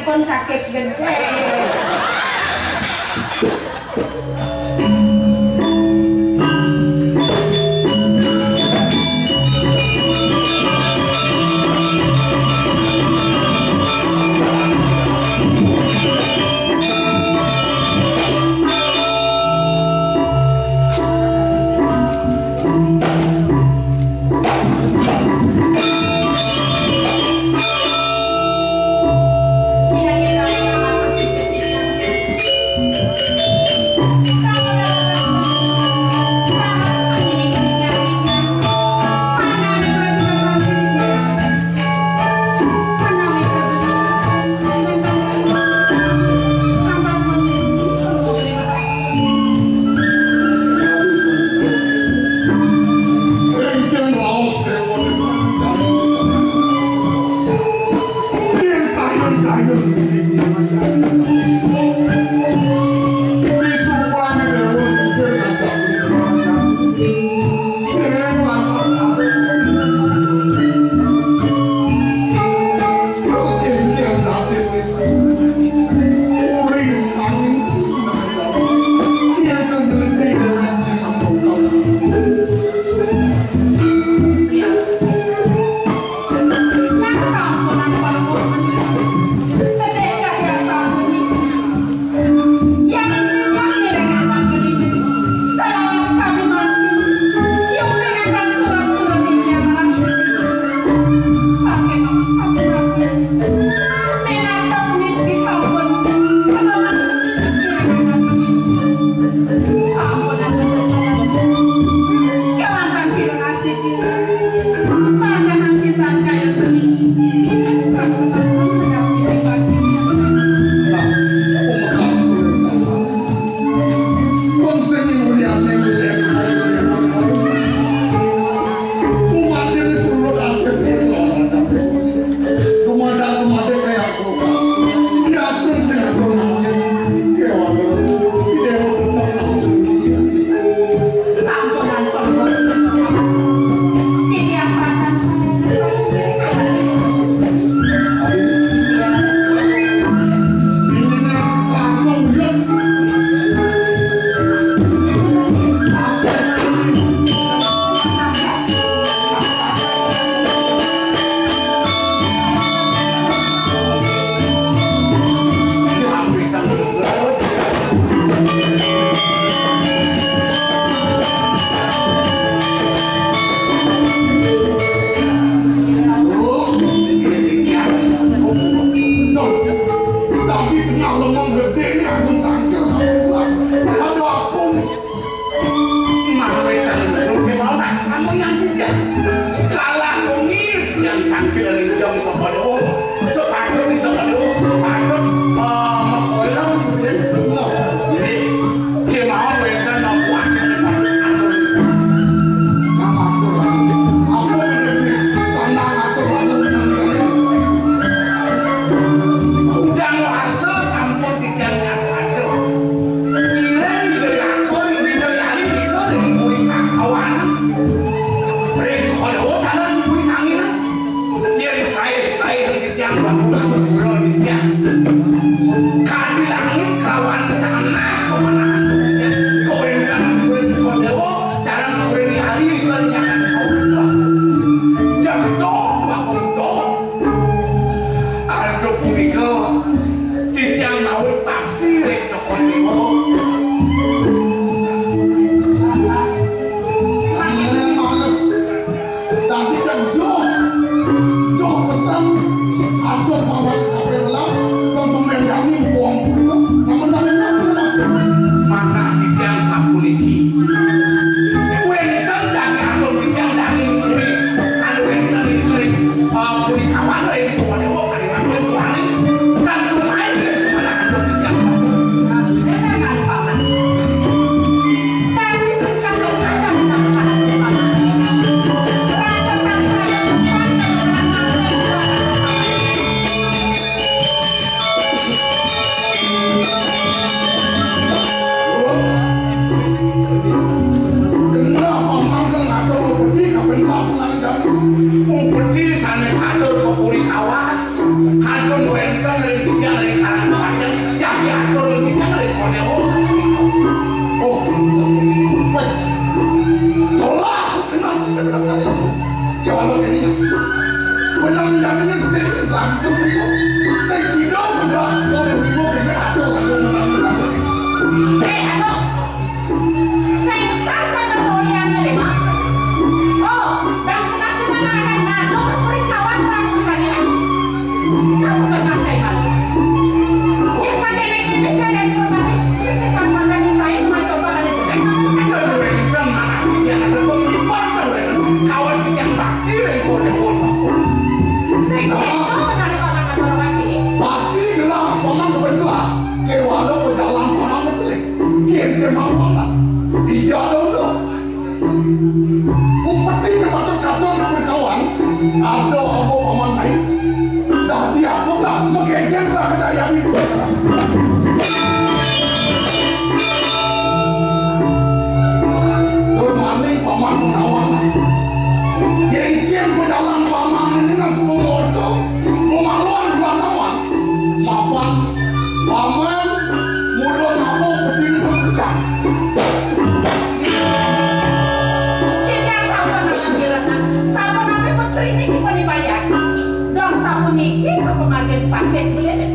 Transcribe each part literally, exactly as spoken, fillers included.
Pun sakit gedé. Tapi tengah lengang gedé ni aku tangkil sama ular. Ada apa ni? Mangke kang Gendul kemawon tak sami yang titah. Kalah wengi titiang tangkil ring jam Cokor Dewa. Sepatut di Cokor Dewa, patut, eh, makolem, ya. Jadi, kemawon wénten kuatnya patut atur. Nah, atur lagi. Ampun, sandang atur, atur, atur. Kudang warsa sampun Tiga dari karang panjang, yang diatur tiga dari Cornelius. Oh, wait. Telah segenap segenap kali. Ya, Allah, jadinya. Benar, jadinya sih, langsung itu. Saya sidang, benar. Kalau yang bingung, saya atur, kalau menang, menang. Eh, aduh. Sing san sampe mulyane lima. Oh, bang pernah kena anak ngadu kepuri kawan orang tukangnya. Kamu kena cai malu. Yang pakai naik ini saya dari rumah ini. Sing kesan makan saya cuma coba ada jelek. Ada dua yang bilang anak yang ada pun lupa ada dua yang kawan yang bakti yang kau ada pun. Sing itu mengenai paman atur lagi. Bakti gelah paman kebetulan. Kewala pejalan paman kebetulan. Kien kemauan lah. Iya dulu. Upeti ke patut katon ke kawan. Ada apa paman naik? Dah dia apa dah? Mengkengkeng dah kejayaan itu. Bermaning paman menawan. Kien-kien pejalan paman ini nang semua itu. Pemaluan dua kawan. Mapan, paman, mula ngapa peti ni pemecah. Ini yang sapa nak pikiran, sapa nak petri ni kita dibayar. Dong sapa niki apa makin pakai boleh ni.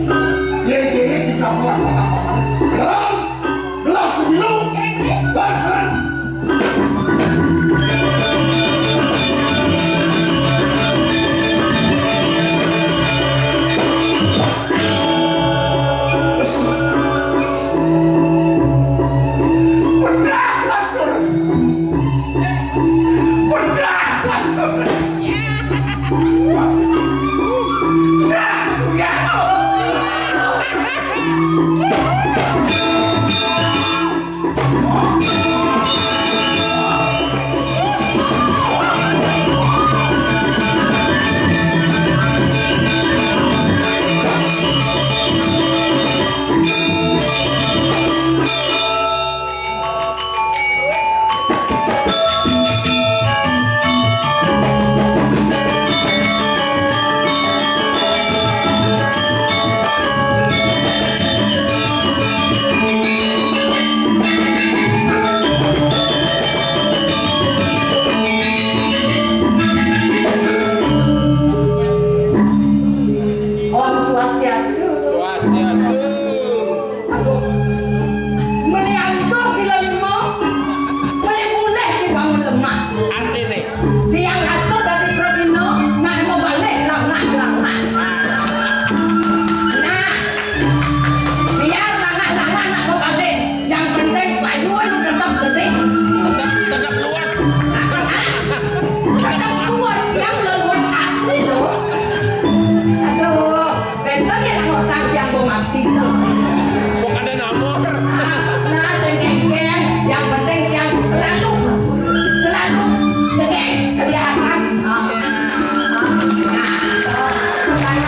Ye, ye, ye, kita pelaksana paman. Dalam, gelas sembilu. Ini. Gelas, gelas. Pecah lacur. Pecah lacur. Nah, sudah. Om Swastiastu. Swastiastu. Aduh. Meli ancur sila lima, meli mulih dibangun lemah. Artine? Tiang atur dadi pragina, nak mau balik langah-langah. Nah, biar langah-langah nak mau balik. Yang penting payun tetap gede. Tetap, tetap luas. Tetap luas, yang luas asli loh. Aduh. Benten ya nak ngutang tiang bom mati. Bukan ada nomor. Nah, sing kengkeng, yang penting tiang selalu, selalu jegek kelihatan. Ah, ah, nah,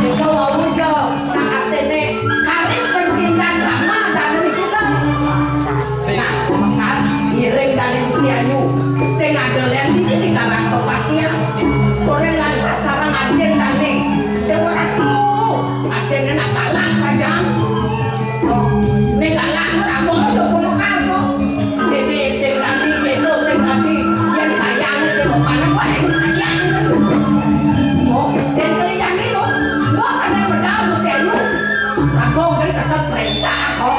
itu wau jo, nah, artine kari pencinta drama dan hiburan. Nah, Mekas, ngiring kali Gusti Ayu. Sing ada lem ini di karang tempat tiang. Goreng lantas sarang ajin kali. Dewa Ratu, ajin nak galak saja. Oh, ning galak ora aku dukung Mekas kok. Dene sing tadi, keno sing tadi. Yen sayang iki kok paling wae sayang. Oh, den keliyan iki lho. Mbok kadang medal Gusti Ayu. Aku kan tetep perintah kok.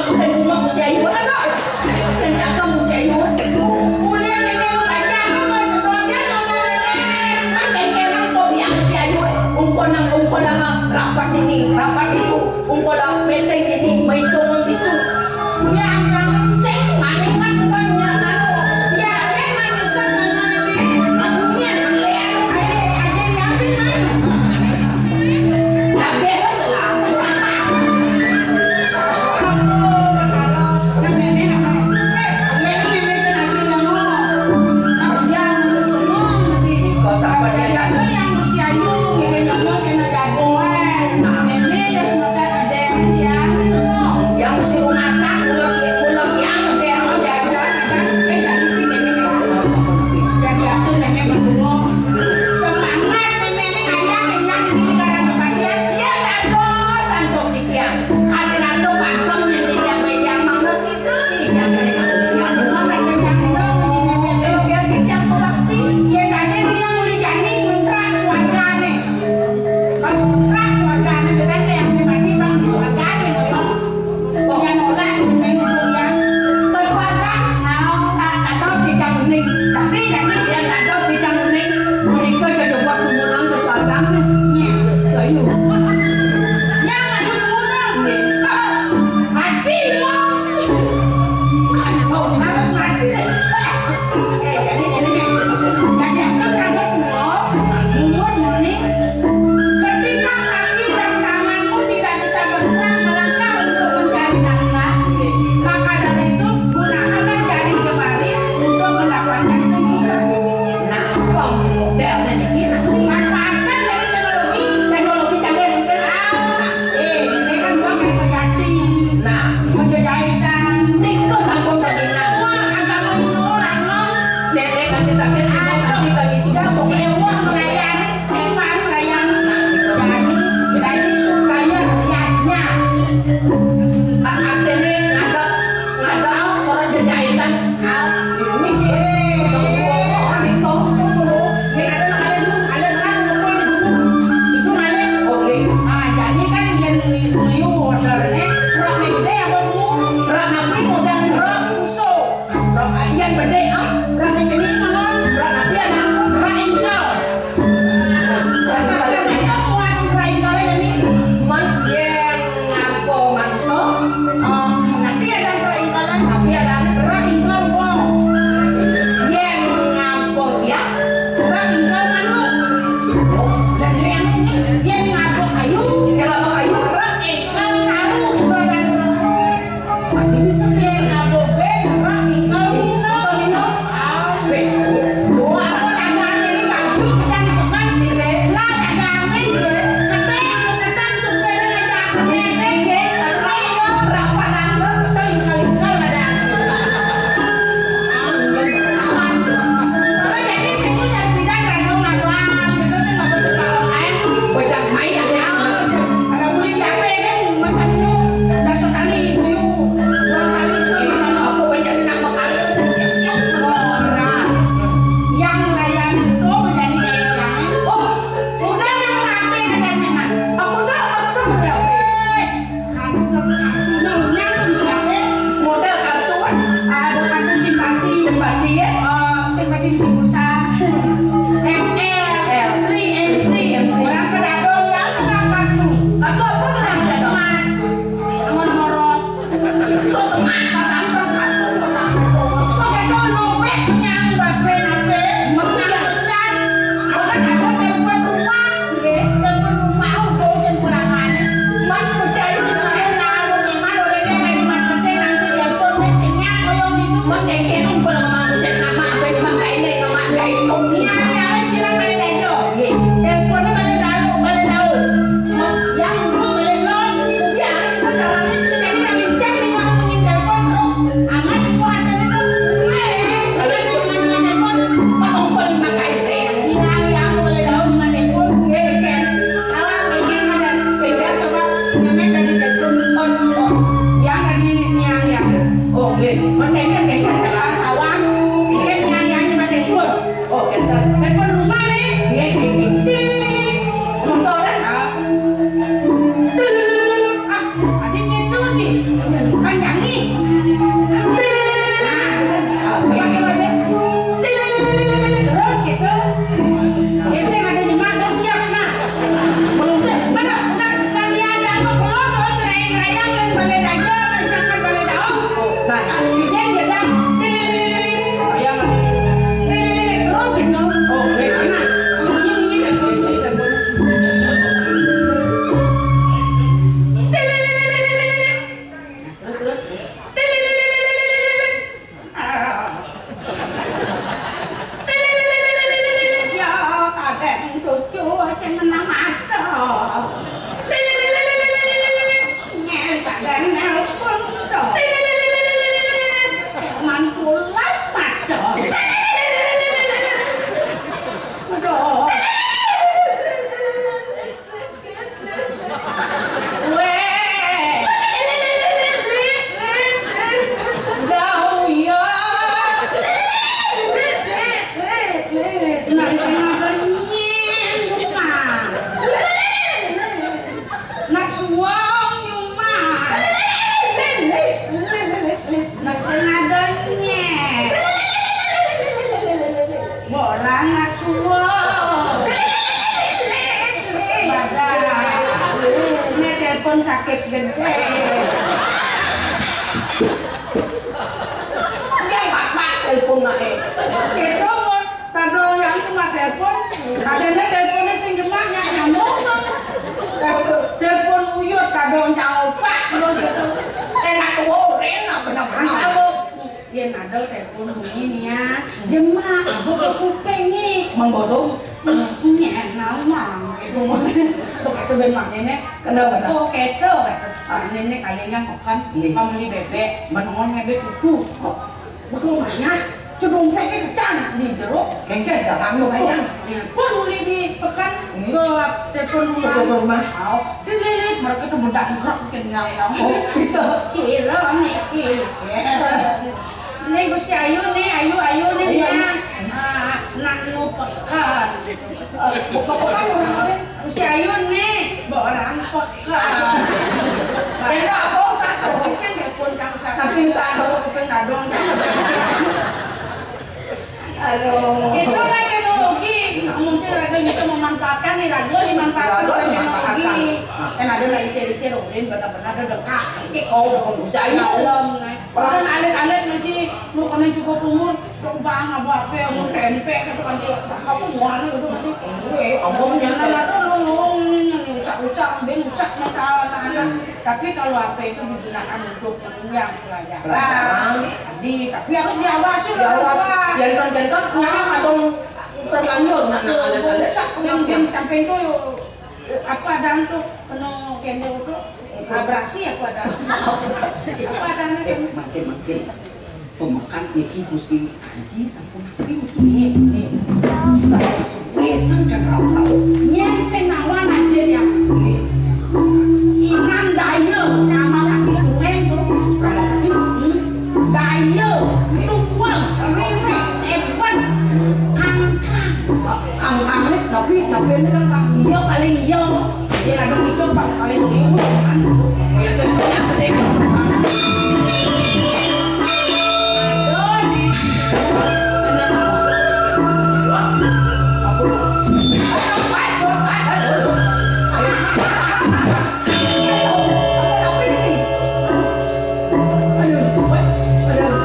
Udah bunga Gusti Ayu, aduh. Yang cakep Gusti Ayu. Boleh, Mémé, lu panjang, lu mau sedot, ya, ngomong, Mémé. Kan kengkengan kok biang Gusti Ayu, eh. Ungkol nang, ungkol nama, rapat ini, rapat itu. Ungkol lah, meeting ini, maitung itu. Ya, yang sing, maning kan, bukan, ya, anu. Ya, yang manusia, mana, Mémé? Manusia, yang lihat. Ayo, ayo, yang sing, main. Semangat, Mémé nih, ayah, Mémé nih, di negara tempat dia. Iya, dados, antuk cician. Kali rasa pantun yang cician, meja, mangga situ, cician dari kampung dia. Bukan ada yang tinggal, Mémé, Mémé, Mémé. Biar cician sebakti. Iya, tadi dia mulai jani kontrak suargane. Kalau kontrak suargane, berarti yang mati, Bang, di suargane, ya. Wong yang ora seneng kuliah. Terus warga, ah, dados tigang bening. Tapi, tapi yang dados tigang bening, mereka jadi bos gumulang ke warga. Iya. Ayo. Yang maju gumulang. Mati, wong. Langsung harus mati. Eh, jadi ini, jadi aku rambut, wong. Umur muni. Ketika kaki dan tanganmu tidak bisa bergerak melangkah untuk mencari nafkah, maka dari itu gunakanlah jari jemari untuk mendapatkan kehidupan. Nah, wong model ini nanti. Manfaatkan dari teknologi. Teknologi canggih. Ah, eh, ini kan wong yang sejati. Nah, menjajahitan. Niku sampun sajinan. Semua agama Hindu, Rama. Nenek nanti sakit, nanti bagi sudah semua melayani. Sing paling layan. Jadi, jadi supaya lihatnya. Artine ngadeg, ngadeg suara jejahitan. Ini, eh, orang itu, itu, ini ada, ada, ada orang ngumpul di gunung. Itu mana? Oke. Ah, jadi kan dia nguyu ordernya, rok gede apa semua? Rok napi modal? Rok uso. Rok ayan bedé, ah. Rok kecil, ah. Rok api ada. Rok engkel. Rok engkel. Rok engkel ini. Man, yén ngampo manungsa. Oh, nanti ada rok engkel. Tapi ada. Rok engkel, wow. Yén ngampo siap. Rok engkel manuk. Oh, dan yén, yén ngampo kayu. Yén ngampo kayu. Rok engkel taruh ibarat. Mati bisa. Yén abobe, ora tinggal dino. Tinggal dino. Ah. Weh, gua apa dagangan ini, Bang? Kita di depan, di bela dagangan, gede, kita supir aja, gede, gede, berapa nangkep, tinggal-tinggal ada. Kalau jadi, sing nyari bidan, rada ngabang, gitu, sing ngabang sekarang lain. Bocah main, ya. Ada kulit capek, kan, masannya, udah sekali, itu. Dua kali itu bisa. Apa bocah nak bakal siap-siap? Oh, nah. Yang layan itu menjadi kayak yang, oh, udah yang rapi ada memang. Aku tahu, aku tahu udah. Eh, kartu, kartu, kartunya bisa, eh. Modal kartu kan? Ada kartu simpati. Simpati ya? Eh, simpati bisa pulsa. S L, three and three. Orang pada ada yang kena kartu. Kartu apa kena? Ada semua. Amun ngurus. Terus semangat, tangkap kartu, tangkap kartu. Pakai tolong, weh, nyang baterai nape? Menyang cas. Awan ada telepon rumah, nggih. Telepon rumah, oh, telepon lama nih. Man, mesti ayo di mana, nah, mau di mana, oleh dia, ada di mana, nanti telepon, weh, sing nyang, koyong gitu. Man, kengkeng, kalau ngomong, nama, apa, nama, kayak ini, nama, kayak itu. Iya, iya, weh, silakan aja. Nggih. Teleponnya balik daun, balik daun. Yang dulu balik daun. Iya, itu caranya. Jadi, dari siang di mana, telepon terus. Amat ibu ada itu. Eh, kalau itu di mana telepon, kok nongkrong di Mangga itu ya? Bilang ya, aku boleh tahu di mana telepon. Iya, iya. Kalau bikin ada, bikin coba, nyemek dari telepon. Oh, oh. Yang dari niang ya. Oh, iya. Makanya kayak gitu lah. Panjangi. Nah, pakai, pakai. Terus gitu. Jadi saya ada nyemak, udah siap, nah. Mana, udah, udah dia ada apa, belum, oh, ngerayang-ngerayang, dan balai daja, panjangan balai daun. Nah, dia, dia dah. Tilik, tilik, tilik, tilik. Oh, ya, nggak. Tilik, tilik, tilik. Terus gitu. Oh, iya, iya. Nah, bunyi, bunyi, dan bunyi, dan bunyi. Tilik, tilik, tilik, tilik, tilik. Terus, terus. Ya, kadang cucu aja menang mata. Nyen kadang nelpon tuh. Cuman pulas mata. Aduh. Weh. Gau yo. Nak sing ngebenying cuma. Nak suwung cuma. Nak sing ngebenying. Mbok ora nak suwung. Padahal ini telepon sakit gede. Nggih, Pak, Pak, telepon ae. Gitu, Pak. Tado yang cuma telepon. Adanya teleponnya sing jemak, nyak nyambung. Telepon uyut, tado nyaupak terus gitu. Enak tuh, enak bener-bener. Halo. Yen adol telepon bunyi nih ya, jemak, aku ke kuping nih. Mang Bodong. Nyen, nawang, gitu. Tuh, kata ben maknanya, kenapa, kenapa? Oh, keto, kata. Ah, ini, ini kalian yang makan, nggih, kamu beli bebek, man, ngomongnya bebek utuh. Oh, betul, Maya. Itu dompetnya kecang di jeruk. Kengkeng, jarang lo, Maya. Oh, telepon uli di pekan, nggih, ke telepon rumah. Telepon rumah. Oh, dililit, mereka tuh budak ngerok, bikin nyam-nyam. Oh, bisa. Kira, nih, kira. Nih, Gusti Ayu, nih, Ayu, Ayu, nih, iya, Nian. Ah, nak nu pekan. Eh, buka pekan orang apa? Gusti Ayu, nih, orang pekan. Beda apa, satu? Tapi saya telepon kamu satu. Tapi satu. Kuping kadung, kamu. Aduh. Itulah teknologi. Mungkin raga bisa memanfaatkan nih, raga dimanfaatkan. Raga oleh teknologi dimanfaatkan. Kan ada lagi seri-seri, Rin, benar-benar ada dekat. Oke, kau udah bagus. Ayo. Dalam, nih. Orang alit-alit masih mau kena juga pungut. Dong bang, apa apa yang mau tempe, kata kan dia, apa mau anu gitu kan. Eh, ampun, nyala lah tuh, lu, lu, rusak-rusak, ben rusak mental anak-anak. Tapi kalau apa itu digunakan untuk menunjang pelajaran. Pelajaran. Jadi, tapi harus diawasi oleh orang tua. Diawasi. Jangan, jangan, jangan, kadang terlanjur, nak, nak, alit-alit. Rusak, ben, ben sampai itu, apa, dan tuh, penuh gembel itu, abrasi apa, dan? Abrasi. Apa, dan itu? Eh, makin, makin. Pemekas niki Gusti Aji sampun niki. Nggih, nggih. Sudah suwe sing kenal tau. Yen sing nawang aja ya. Nggih. Iman daya, nama kaki tulen tuh. Nama kaki? Hmm. Daya, tuwel, riris, hebat, kangkang. Kangkang nih, tapi, tapi ini kangkang. Iya, paling iya. Iya, lagi mikir, Pak, paling iya. Aduh, nih. Aduh. Aduh, weh, aduh.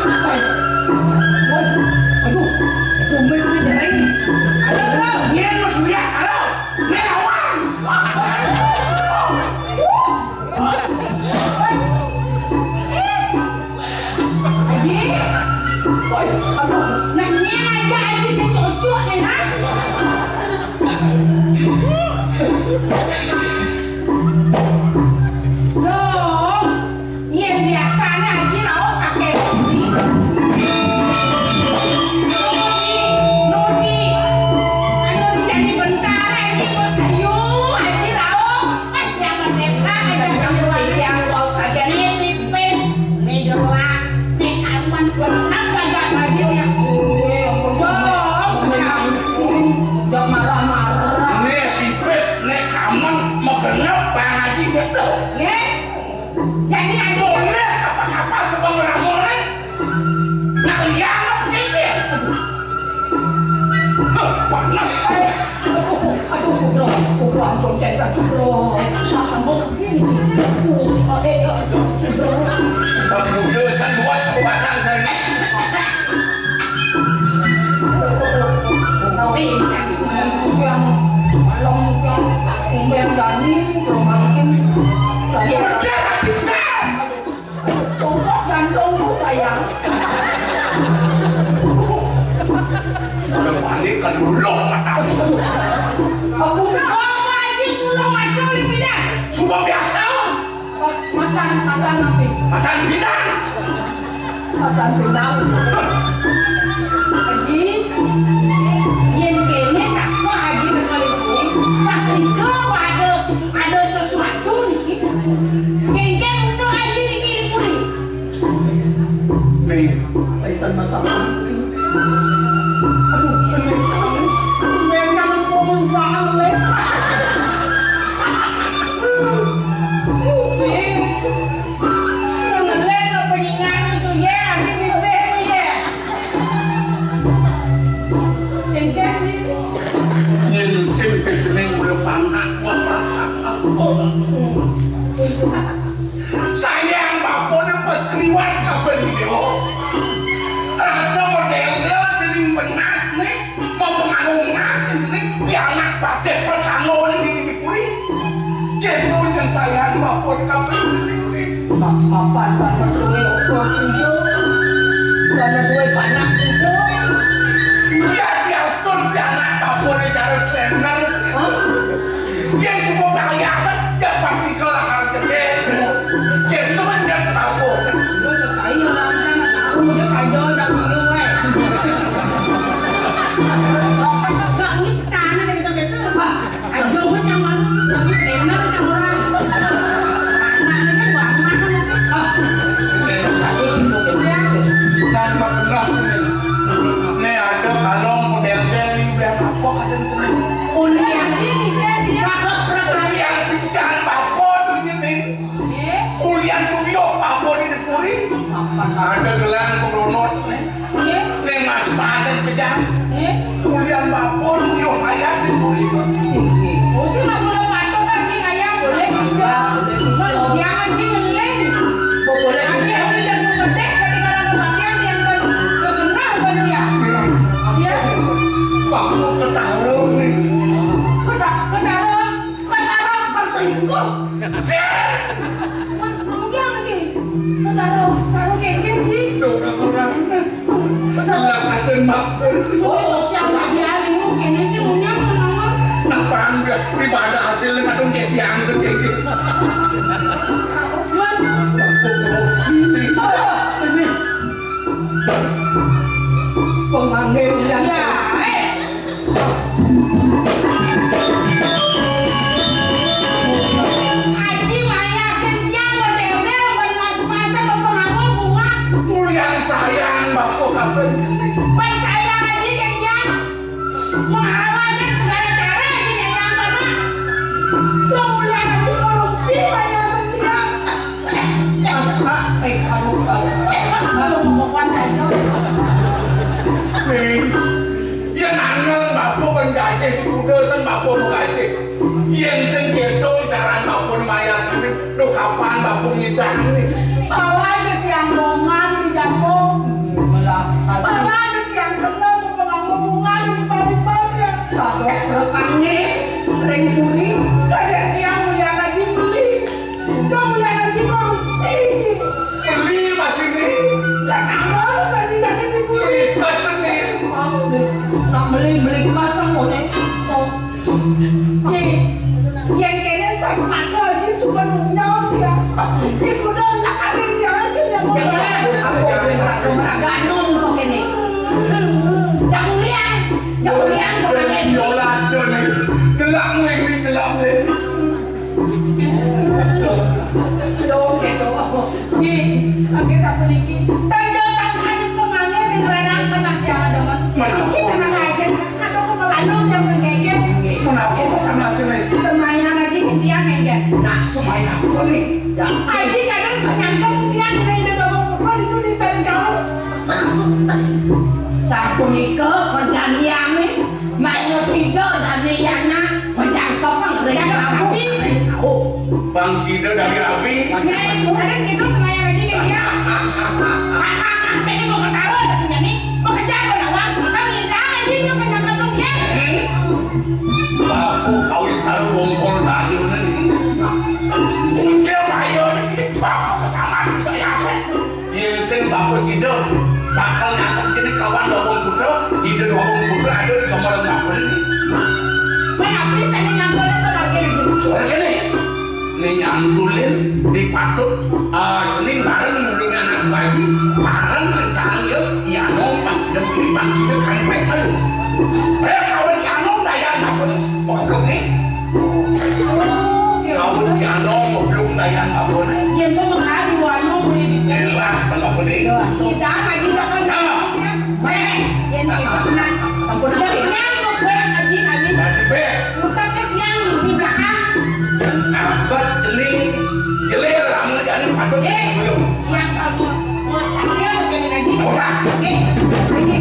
Weh, weh, aduh, kumis nih jering. Aduh, aduh, dia lu siap, aduh, dia lawan. Yang malam yang umben dani, romantin. Dani. Copot gantungku, sayang. Udah balik ke dulu, macam. Aku apa aja pulang macam di bidan. Cuma biasa. Ma-, matan, matan apa? Matan bidan. Matan bidan. Haji, yen kene tak kok Haji nekali kuwi, pasti ke ada, ada sesuatu niki. Kengken untuk Haji niki kuwi. Nih, kaitan masalah. Aduh, ini nangis. Mereka ngomong banget. Ngelet apa nyingan musuh ya, nanti bibir ya. Enggak nih. Yen sing jeneng urip anak kok perasaan. Sayang bapaknya pas liwat kabeh video. Rasa model dia jeneng benas nih, mau pengaruh emas jeneng pianak batik pertama ini di kulit. Gitu yang sayang bapaknya kabeh jeneng. Ma-, mapan karena duwe ukur pintu, karena duwe panak pintu. Ya diastur pianak bapaknya cara sender. Hah? Yen cuma perhiasan, ya pasti kalah harga diri. Yen itu kan dia tahu. Lu selesai orang kan, aku udah saja udah dulu, weh. Enggak, ini pertanyaan dari kita itu, Pak. Ayo, macam mana? Aku sender, macam orang. Anaknya kan banyak, kan, masih. Ah, tapi itu dia. Dan makan sini. Nih, ada kalau model dari udah apa kadang sini. Uli aja nih, dia, dia. Bagus, berapa? Yang kencang, bagus, tuh, ini. Eh? Ulian tuyuh, bagus, ini, puri. Ada gelang, pengronot, nih. Nggih. Ning mas-masen pejah. Nggih. Ulian bapun, uyuh mayat di puri. Oh, sing nggak boleh patut lagi, kayak boleh kerja. Boleh kerja. Dia lagi ngeling. Boleh kerja. Lagi, lagi dan memedek, ketika ada kematian, yang kan segenah buat dia. Ya. Bapun ketaruh nih. Keta-, ketaruh. Ketaruh berselingkuh. Sih. Wan, kamu dia lagi. Ketaruh, taruh kengkeng, Ji. Udah orang. Ketaruh. Lah, kacen makmur. Oh, sosial media liu, kene sih punya nomor. Nah, bangga. Ibadah hasilnya kadung kayak tiang sedikit. Wan. Aku korupsi nih. Ini. Pemanggilan. Ya, eh. Haji Maya sing nyang model-model ban mas-masan, ban pengawa bunga. Ulian sayang bapa kapan. Ban sayang Haji kenyang. Menghalalkan segala cara Haji kenyang mana. Dong ulian Haji korupsi Maya sing nyang. Mak, eh, aduh, aduh. Aduh, pokoknya aja. Ning, yen angel bapa penjajah di kuda sing bapa penjajah. Yen sing keto caran bapa mayasane, lho kapan bapa ngidang nih? Malah dadi ambongan di jago. Malah, aduh. Malah dadi yang seneng, penganggo bunga di pabrik-pabrik. Aduh, rekane, ring puri. Kadek tiang mulia ngaji beli. Dong, mulai ngaji korupsi iki. Beli masih nih. Lah, nang ngono saja jadi dibeli. Beli kas nih. Nak beli, beli kas, ngene. Cik, yen kene sak mata iki suka nunjau dia. Iki kudu lakane dia iki yang jangan, aku meragano kok kene. Jangan liang, jangan liang kok kene. Yolah, Doni. Gelap nih, gelap nih. Dong, gitu. Nggih, oke, sapuniki. Tanda sangkane pemane ning renang penak ya, teman. Iki tenang aja. Kadung melalung yang sengkeke. Menapa kok sama sini? Semaya lagi dia ngene. Nah, semaya apa nih? Ya. Aji kadang nyangkep dia ngene, ngomong apa itu dicari kamu. Sapunika perjanjiane, manusia dadi yana, mencangkep ring kamu, ring kau. Bang Sida dari Rabi. Oke, bukan gitu semaya lagi nih dia. Jadi mau ketawa rasanya nih, mau kerja mau nawang, mau ngidang aja, mau kenyang kapan dia. Hmm? Saya apa? Yén sing bapa sida bakal nangkep kéné kawan Dawang Putra, Ida Dawang Putra ada di kamar bapa ini. Mén abdi sané nyantulin to margine gitu. Soalnya kéné, né nyantulin di patut, ah, cening bareng nulung anak lagi, bareng rencana ya, ya nompas dan kelipang kita kan baik ayo. Eh, kawan ya nom dayan apa? Pokoknya Kawit ya nom belum dayan apa né? Yén to mengkadi wanu muni di Elah, kalau apa né? Kita lagi bakal Nah. Béh, yén kita kena. Sampun. Udah kenyang kok, Béh, Haji Amin. Tadi bé. Udah kenyang di belakang. Abad celing jelir ramu jadi patut Eh. Belum. Yang kamu mau sambil begini lagi. Ora. Oke. Lagi.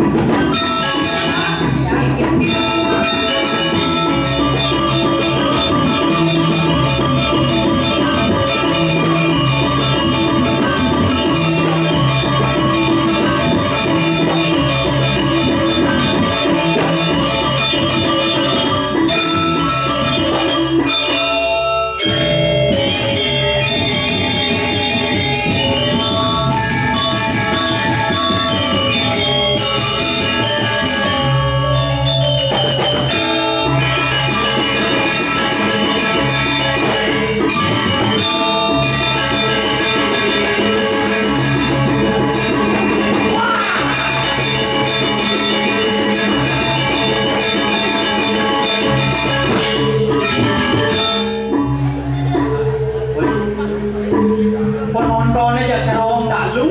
Penontonnya ya cerong dalu.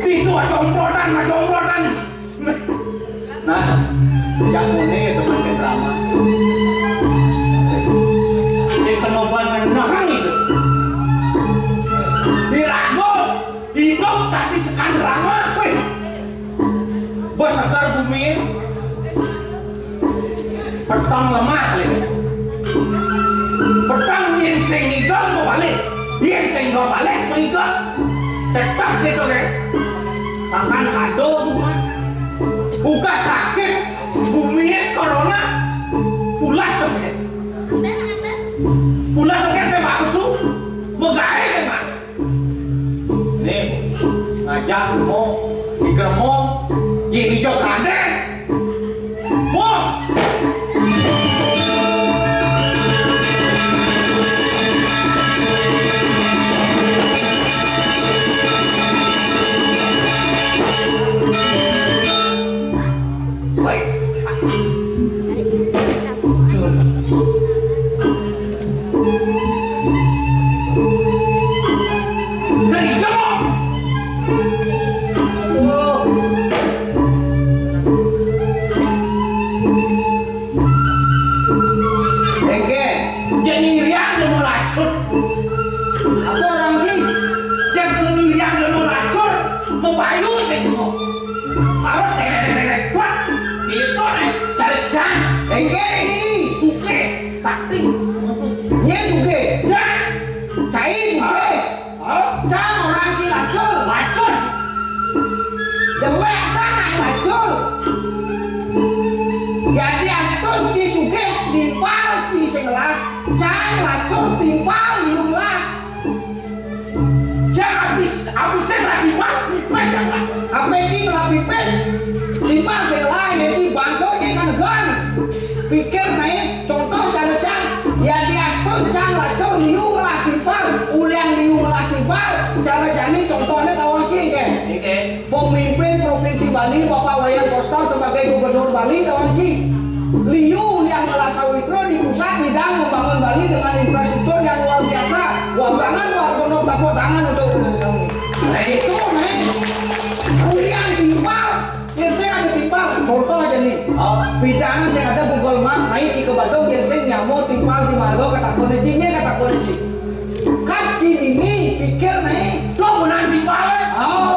Itu comprotan, comprotan. Nah, yang ini teman drama. Si kenoban menahang itu. Dirago, hidup tapi sekan drama, weh. Besegar bumi. Petang lemah lagi. Petang yén sing ngigel mau balik, yén sing mau balik mau ngigel. Tetap gitu kan. Sangkan kado rumah. Buka sakit, bumi corona. Pulas dong ya. Pulas dong ya saya bakso. Megawe saya mah. Nih, ngajak mau digeremong, jadi jok sadar. Mau. Baik. Dari jemong. Engke. Jadi ngirian dia mau lacur. Apa orang sih? Dia ngirian dia mau lacur, mau bayu sih mau. Harus nenek-nenek kuat. Itu nih, cari jan. Engke sih. Oke. Sakti. Nyén sugih. Cai. Cai sugih. Hah? Cang orang ci lacur. Lacur. Jelek sana lacur. Yadi astun ci sugih timpal ci sing lah. Cang lacur timpal liung lah. Cang habis, habis sing lagi mati. Apa ci telah pipis? Timpal sing lah, ya ci bangko ci kan gan. Pikir naik, contoh cara cang, ya diaspun cang lacur liu ngelah timpal, ulian liu ngelah timpal, cara jani contohnya tawang ci kan. Oke. Pemimpin Provinsi Bali, Bapak Wayan Koster sebagai Gubernur Bali, tawang ci. Liu ulian ngelah sawitra di pusat bidang membangun Bali dengan infrastruktur yang luar biasa. Wah banget, wah penuh tepuk tangan untuk Indonesia ini. Nah itu, nih. Ulian timpal, Yén sing ada timpal, contoh aja nih. Oh. Pidangan sing ada Google Map, main ci ke Badung, yén sing nyamuk timpal di marga katakoné ci, nyé katakoné ci. Kan ci ini pikir nih. Lo benar timpal, eh? Oh.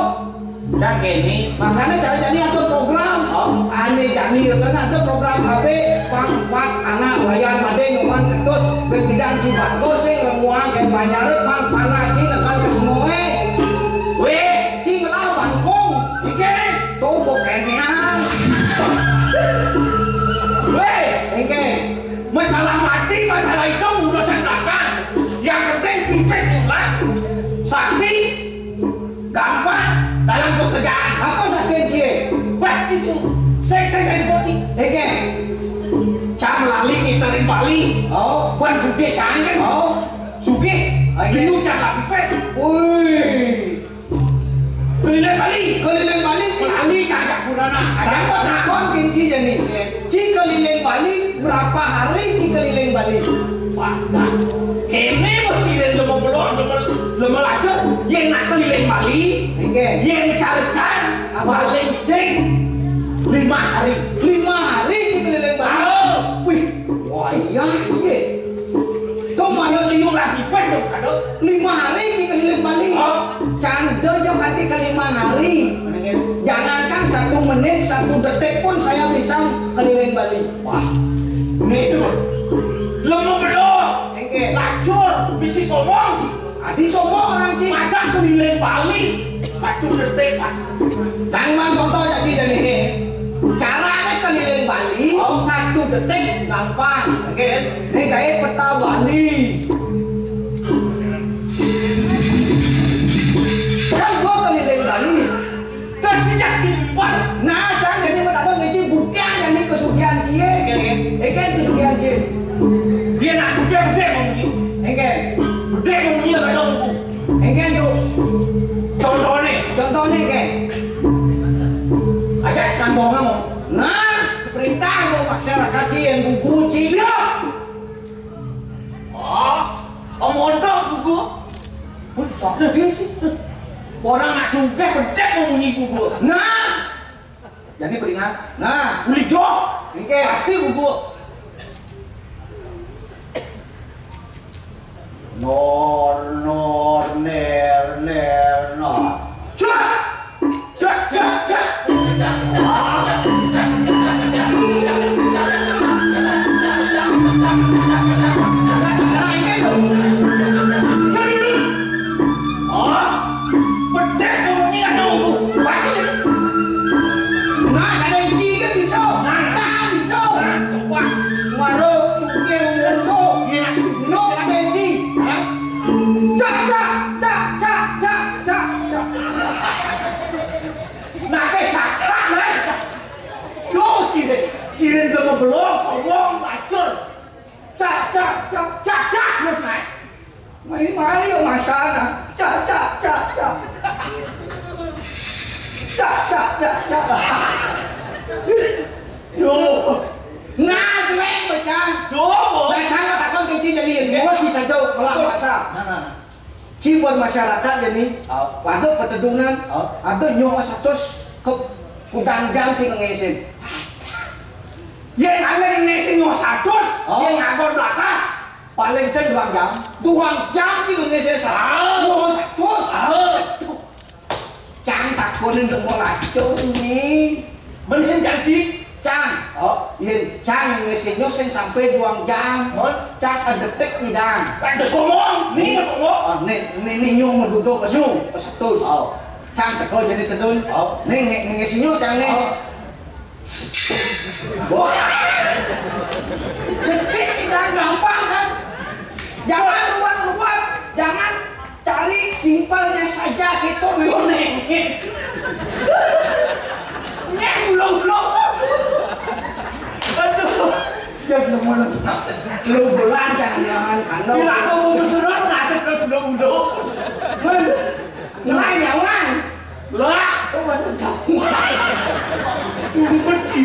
Cak ini. Makanya cara jadi atur program. Oh. Ane jani kan ada program K B, pang empat anak wayan madé ngoman ketut, berbidan ci bagus sing remuang kayak banyak pang panas ci nekan ke semua. Weh. Ci ngelah bangkung. Iki. Tuh, bukan nian. Weh, Engke. Masalah mati, masalah itu urusan belakang. Yang penting pipis ulah. Sakti gampang dalam pekerjaan. Apa sakti cie? Wah, cie sing, sing, sing, sing, sing. Oke. Cang lali ngiterin Bali. Oh. Bukan sugih cang kan? Oh. Sugih. Oke. Bingung cang lagi pes. Wih. Keliling Bali. Keliling Bali, cie. Lali cang kurana. Cang mau takon kin cie jani. Oke. Cie keliling Bali, berapa hari cie keliling Bali? Wah, dah. Kene mah cie lemo belok, lemo, lemo lacur, yang nak keliling Bali, oke, yang cari-cari, apa? Paling sing lima hari. Lima hari cie keliling Bali. Oh. Wih, wah iya cie. Tuh, mana lima lagi pas tuh, aduh. Lima hari cie keliling Bali. Oh. Cang do jok hati ke lima hari. Jangankan satu menit, satu detik pun saya bisa keliling Bali. Wah, ini tuh. Lemo belok. Oke. Lacur, bisi sombong. Adi sombong orang cie. Masa keliling Bali satu detik, Pak? Cang mang contoh jadi jani. Caranya keliling Bali, oh, satu detik gampang. Oke. Ini kayak peta Bali. Kan gua keliling Bali. Terus sejak simpel. Nah, cang jadi mau takon cie buktian jadi kesugihan cie. Oke, oke. Oke, kesugihan cie. Dia nak sugih gede ngomongnya. Oke. Gede ngomongnya gak ada hukum. Oke, tuh. Contohnya. Contohnya, oke. Aja sekarang bohong ngomong. Nah, perintah gua masyarakat cie yang gugu cie. Siap. Oh, om mondok gugu. Wih, sakti cie. Orang nak sugih bedek mau bunyi gugu. Nah, jadi peringat. Nah, uli joh. Oke. Pasti gugu. Nor, nor, ner, ner, nor. Cak! Cak, cak, cak! Cak dulu. Oh, bedek ngomongnya ada ngomong. Baca deh. Nah, ada yang ciga bisa. Nah. Cak bisa. Nah, coba. Maro sugih ngomong. Iya. No, ada yang ci. Hah? Cak, cak, cak, cak, cak, cak, cak. Nah, kayak cak, cak, nah. Duh, cie. Cie lemo belok, sombong, bacur. Cak, cak, cak. Cak, cak, terus naik. Main Mario, Mas Kana. Cak, cak, cak, cak. Cak, cak, cak, cak. Duh. Nah, jelek, Bang. Duh. Nah, cang takon ke cie jadi. Gua cie satu, malah masa. Nah, nah, nah. Cie buat masyarakat jadi. Oh. Pada petedunan, oh, ada nyawa satus ke kudang jam cie ngesin. Yang ada ngesin nyawa satus, oh, yang ngagor belakas, paling sing duang jam. Duang jam cie ngesin sa-, ah, nyawa satus. Ah. Cang takonin dong mau lacur nih. Mending janji. Cang. Oh. Yen cang ngesin nyawa sing sampai duang jam. Mon. Cang detik nih, Dang. Kan terus ngomong, nih terus ngomong. Oh, nih, nih, nih, nyung mau duduk ke, nyung, ke satus. Oh. Cang teko jadi tedun. Oh. Nih, nih, nih, ngesin nyawa cang nih. Oh. Wah. Detik, Dang, gampang kan? Jangan ruwet-ruwet, jangan cari simpelnya saja gitu, nih. Oh, nih. Nih, ulang-ulang. Aduh. Ya, lu mau lu. Lu bulan jangan, jangan, kalau. Bila aku mau kesuruh, nasib terus ulang-ulang. Men, ngelai nyawan. Lah, kok masa sama? Benci.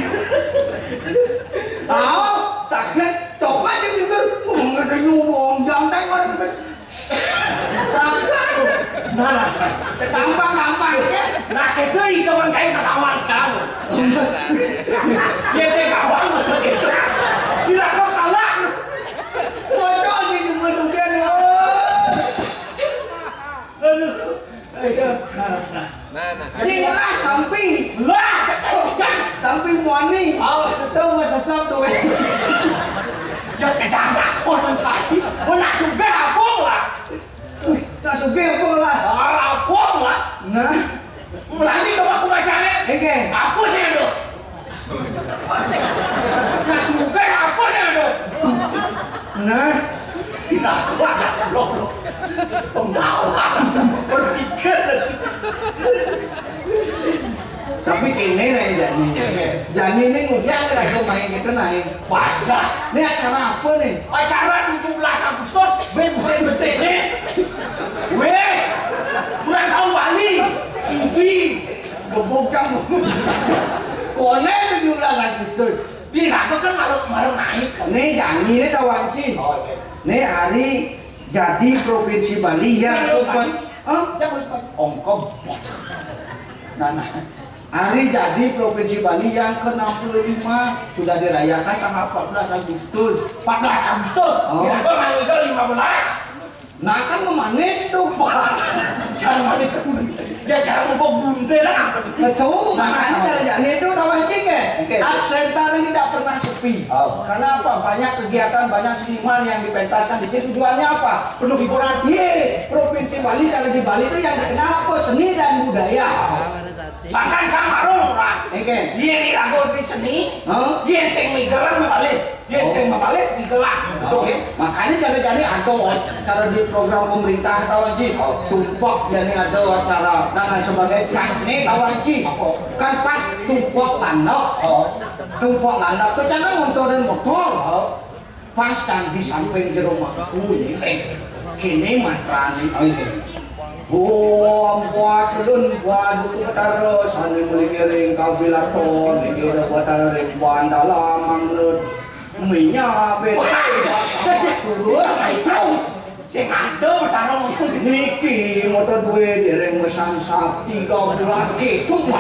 Ayo, sakit. Coba aja jujur. Ngomong ngomong jantai orang itu. Rakan. Nah, sekampang-kampang, ya. Nah, itu hitungan kayak ketahuan kamu. Ya, saya kawan maksud itu. Bila kau kalah. Bocor di rumah juga, loh. Aduh. Ayo. Nah, nah, nah. Nah, nah. Cing lah sampi. Lah, sampi muani. Oh. Tahu masa satu, eh. Ya, kejarak orang tadi. Oh, nak sudah apa lah? Wih, nak sugih apa lah? Ah, apa lah? Nah. Mulai ke aku bacanya. Oke. Apa sih itu? Nah, sudah apa sih itu? Nah. Tidak kuat, loh, loh. Penggawa. Jani. Jani ini ngudiang raga main kita naik. Wadah. Ini acara apa nih? Acara tujuh belas Agustus, weh, weh, bersih nih. Weh, ulang tahun Bali. Ibi. Gebuk kamu. Kone tujuh belas Agustus. Di raga kan malu, malu naik. Nih, Jani ini tahu anci. Oh, iya. Nih, hari jadi Provinsi Bali yang Jangan lupa. Hah? Jangan lupa. Ongkong. Nah, nah. Hari jadi Provinsi Bali yang ke enam puluh lima sudah dirayakan tanggal empat belas Agustus. Empat belas Agustus? Oh. Kira gua manggil lima belas. Nah, kan memanis tuh. Cara manis. Ya, cara ngumpul bunte lah apa tuh? Nah, tuh, makanya cara jadi itu udah wajib ya. Oke. Art Center ini tidak pernah sepi. Oh. Karena apa? Banyak kegiatan, banyak seniman yang dipentaskan di sini. Tujuannya apa? Penuh hiburan. Iya, Provinsi Bali, kalau di Bali itu yang dikenal apa? Seni dan budaya. Sangkan kan marung orang. Oke. Dia ni lagu di seni. Hah? Dia sing migelang balik. Dia Oh. sing balik migelang. Betul. Oke. Makanya cara jadi atau cara di program pemerintah tahu aja. Oh. Tumpok jadi ada acara dan lain sebagainya. Pas ni tahu aja. Apa? Kan pas tumpok landok. Oh. Tumpok landok tu jangan motor dan motor. Oh. Pas tang di samping jero mangku ini, kene mantrane. Oh, iya. Om buat lun buat buku Betara, sane muli ngiring kawilaton, niki udah Betara ring Bandalam manglut. Minyak bete, dulu itu. Sing ada Betara ngomong. Niki motor duwe dereng mesan sap tiga bulan gitu.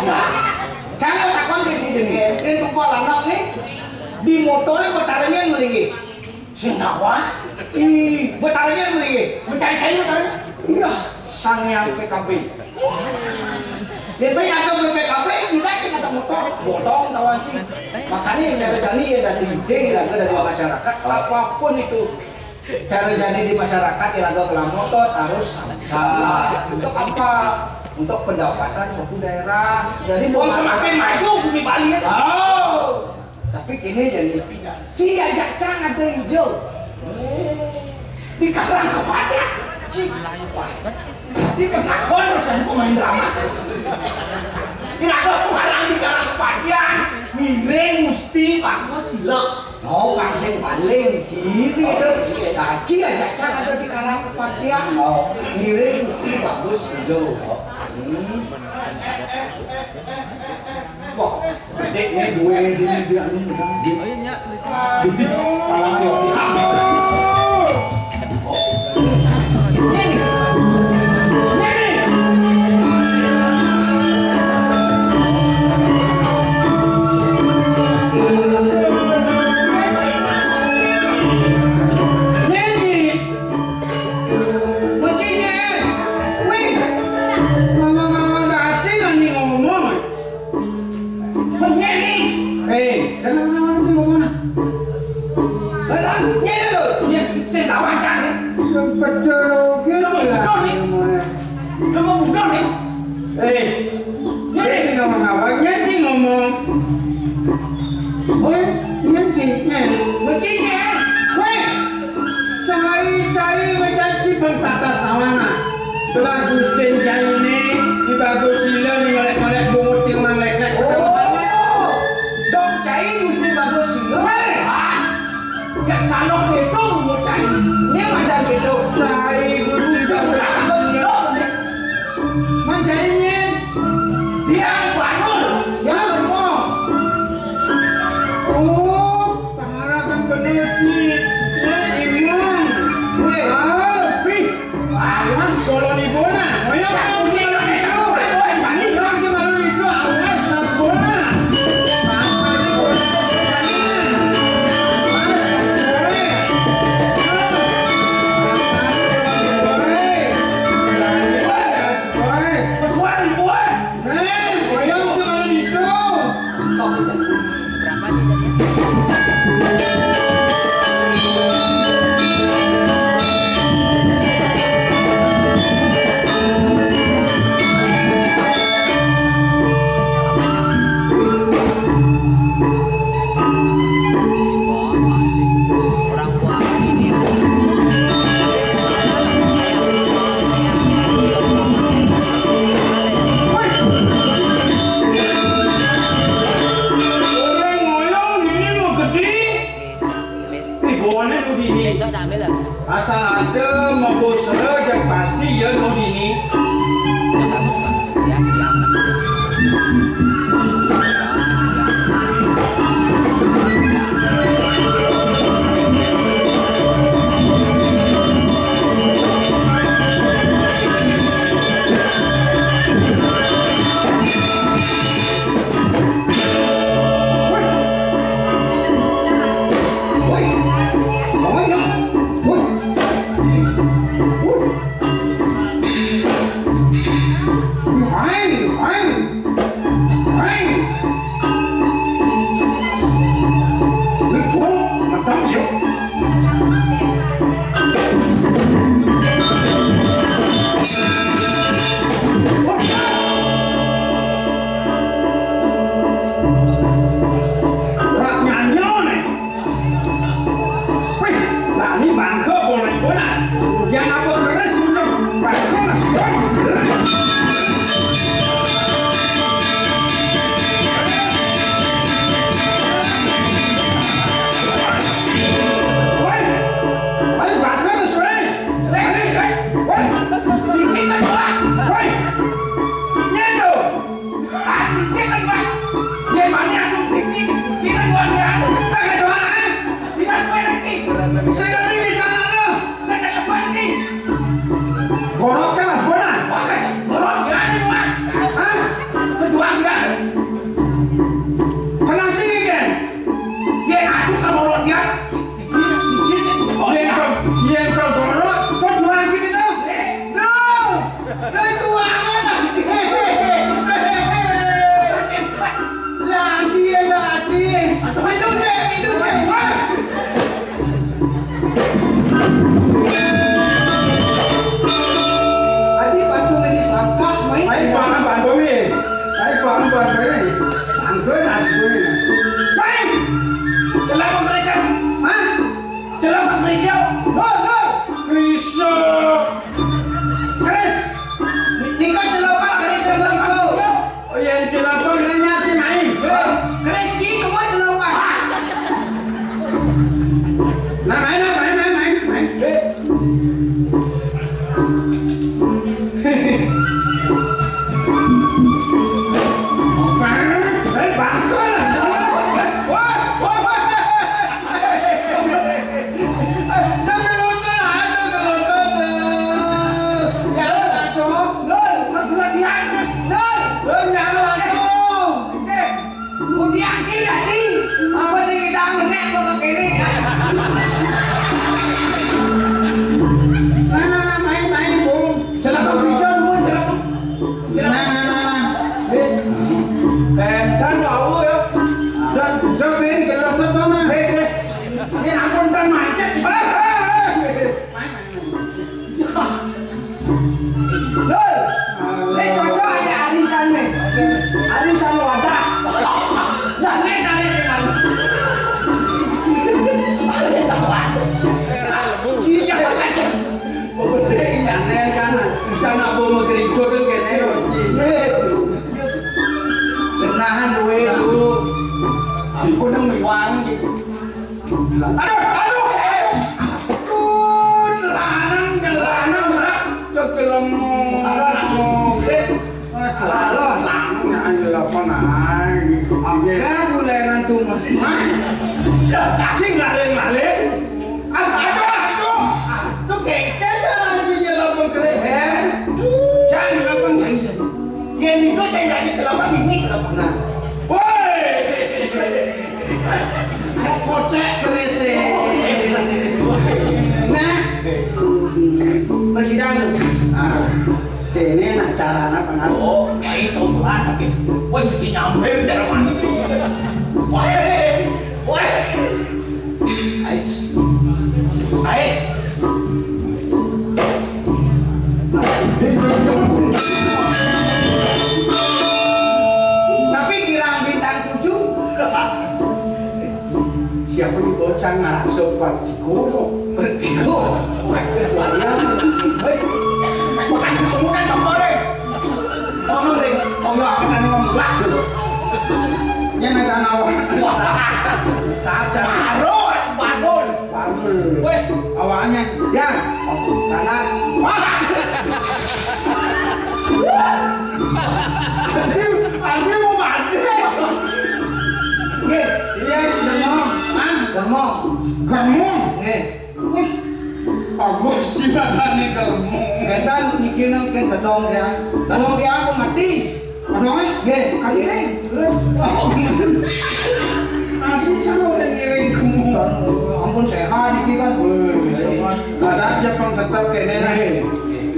Jangan takon ke sini. Ini tumpal anak nih. Di motore Betaranya yang melinggi. Sing kawan. Ih, Betaranya yang melinggi. Mencari kayu Betaranya. Iya, sang yang P K B. Biasanya ada B P K B, juga kita ada motor, bodong tahu sih. Makanya yang cara kali ya dari ide, dari masyarakat, apapun itu cara jadi di masyarakat ya lagu kelamotong harus sah. Untuk apa? Untuk pendapatan suatu daerah. Jadi Wong bukan semakin maju bumi Bali ya. Oh. Tapi kini jadi tidak. Ci ajak cang ada hijau. Di karang kepala. Ci. Di petakon terus aku main drama. Di lagu pengarang di karang kepala. Miring mesti bagus silap. Oh, kang sing paling cici itu. Kaji aja cak ada di karang kepatihan. Oh. Ngiring mesti bagus dulu. Hmm. Wah, dek ini dua ini dia dia anu. Oh iya, Nyak. Di palang yo. Eh, dengar, dengar, dengar, dengar. Lah, nyene lho. Iya, sing tak wajar. Yang pecel oke lah. Lu mau buka nih? Lu mau buka nih? Eh, dia sih ngomong apa? Dia sih ngomong. Weh, dia sih, men. Mesti, men. Weh, cai, cai, weh, cai, cai, pun tatas tawana. Bagus cai ini, di bagus sila, di ngolek-ngolek bungut cing malaikat. Oh, dong cai, Gusti bagus sila. Weh, ah, gak calok itu bungut cai. Ini macam gitu. Cai, Gusti bagus sila. Manjainya. Dia bangun. Ya, ngomong. Oh, pengarahan bener sih. Ya, imam. Weh. Ah, pi. Awas, kalau di bona. Ayo, kamu sih kalau itu. Kamu sih kalau itu, awas, tas bona. Masa ini bona. Awas, tas bona. Ah. Aing, aing, aing. Ini gua, mantap, yuk. Rak nyanyo nih. Wih, lani bangke boleh guna. Yang apa keras untuk bangke nasi. Wih, wih, bangke nasi. Wih, wih, wih. Dikit aja, Pak. Wih. Nyendo. Ah, dikit aja, Pak. Dia mana aku dikit. Dikit aja, Pak. Tak ada doa. Siapa gue nanti? Saya nanti di sana lo. Tak ada apa nanti. Gorok keras benar. Wah, gorok ya, Pak. Hah? Kedua dia. Kenapa sih, Gen? Dia ngaku sama lo, dia. Yen ke, yen ke goro, kok jual gini tuh? Tuh, dari keuangan. Lagi ya lagi. Itu sih, itu sih. Adi bantu ngedi sangkah, main. Ayo, Bang, bantu nih. Ayo, Bang, bantu nih. Bantu nasi gue nih. Main. Kenapa, Malaysia? Hah? Celok Krisya. Hoi, hoi. Krisya. Kris. Niko celok Krisya niko. Oh, yang celok nanya si Mai. Kris, Ci, kamu celok. Nah, main, main, main, main, main. Udiang sih tadi, apa sih kita ngenek kok ke kiri? Nah, nah, nah, main, main, Bung. Silakan bisa, Bung, silakan. Nah, nah, nah, nah. Eh, kan tahu ya. Dah, dah, Ben, kalau kau tahu mah. Eh, eh. Ini ampun kan macet. Ah, ah, ah. Main, main, main. Dul, ini cocok aja arisan nih. Arisan wadah. Nah, ini tarik nih, Bang. Arisan wadah. Iya, kan? Bebetik ini aneh kan. Jangan apa mau kerikut kan kene. Kenahan duwe, Bu. Aku nang miwang gitu. Aduh, aduh, eh. Aduh, lanang, lanang, ha. Cok kelemu. Aduh, anak miskin. Aduh, lanang, lanang, apa, nah, gitu. Oke, mulai ngantung, Mas. Hah? Cing, laling, laling. Aduh, aduh, aduh. Aduh, kete, jangan, jangan, jangan, jangan. Jangan, jangan, jangan. Yen itu sing dadi celana, ini celana. Nah. Woi! Mau kotek kerese. Nah. Masih dalam. Ah. Kene nak carana pengaruh. Oh, ayo tau pelan tapi. Woi, mesti nyampe cara mana? Woi! Woi! Ais. Ais. Tapi girang bintang tujuh. Siapa nih bocah ngarak sopan? Dikono. Dikono. Wayang. Hei. Makan kesemutan kemarin. Ngomong deh. Oh ya, akan ada ngomong. Lah. Nya nak awak. Sadar. Baru bangun. Baru. Weh. Awaknya. Ya. Kanan. Wah. Aduh, aduh, mau mati. Nggih, iya, germo. Hah? Germo. Germo? Nggih. Wih, bagus sih matane germo. Ketan niki nang ken bedong ya. Bedong dia aku mati. Bedong, eh? Nggih, kang iring. Terus? Aku cara orang ngiring kamu. Ampun sehat niki kan. Wih, gitu kan. Ada aja pang tetap kene. Nggih.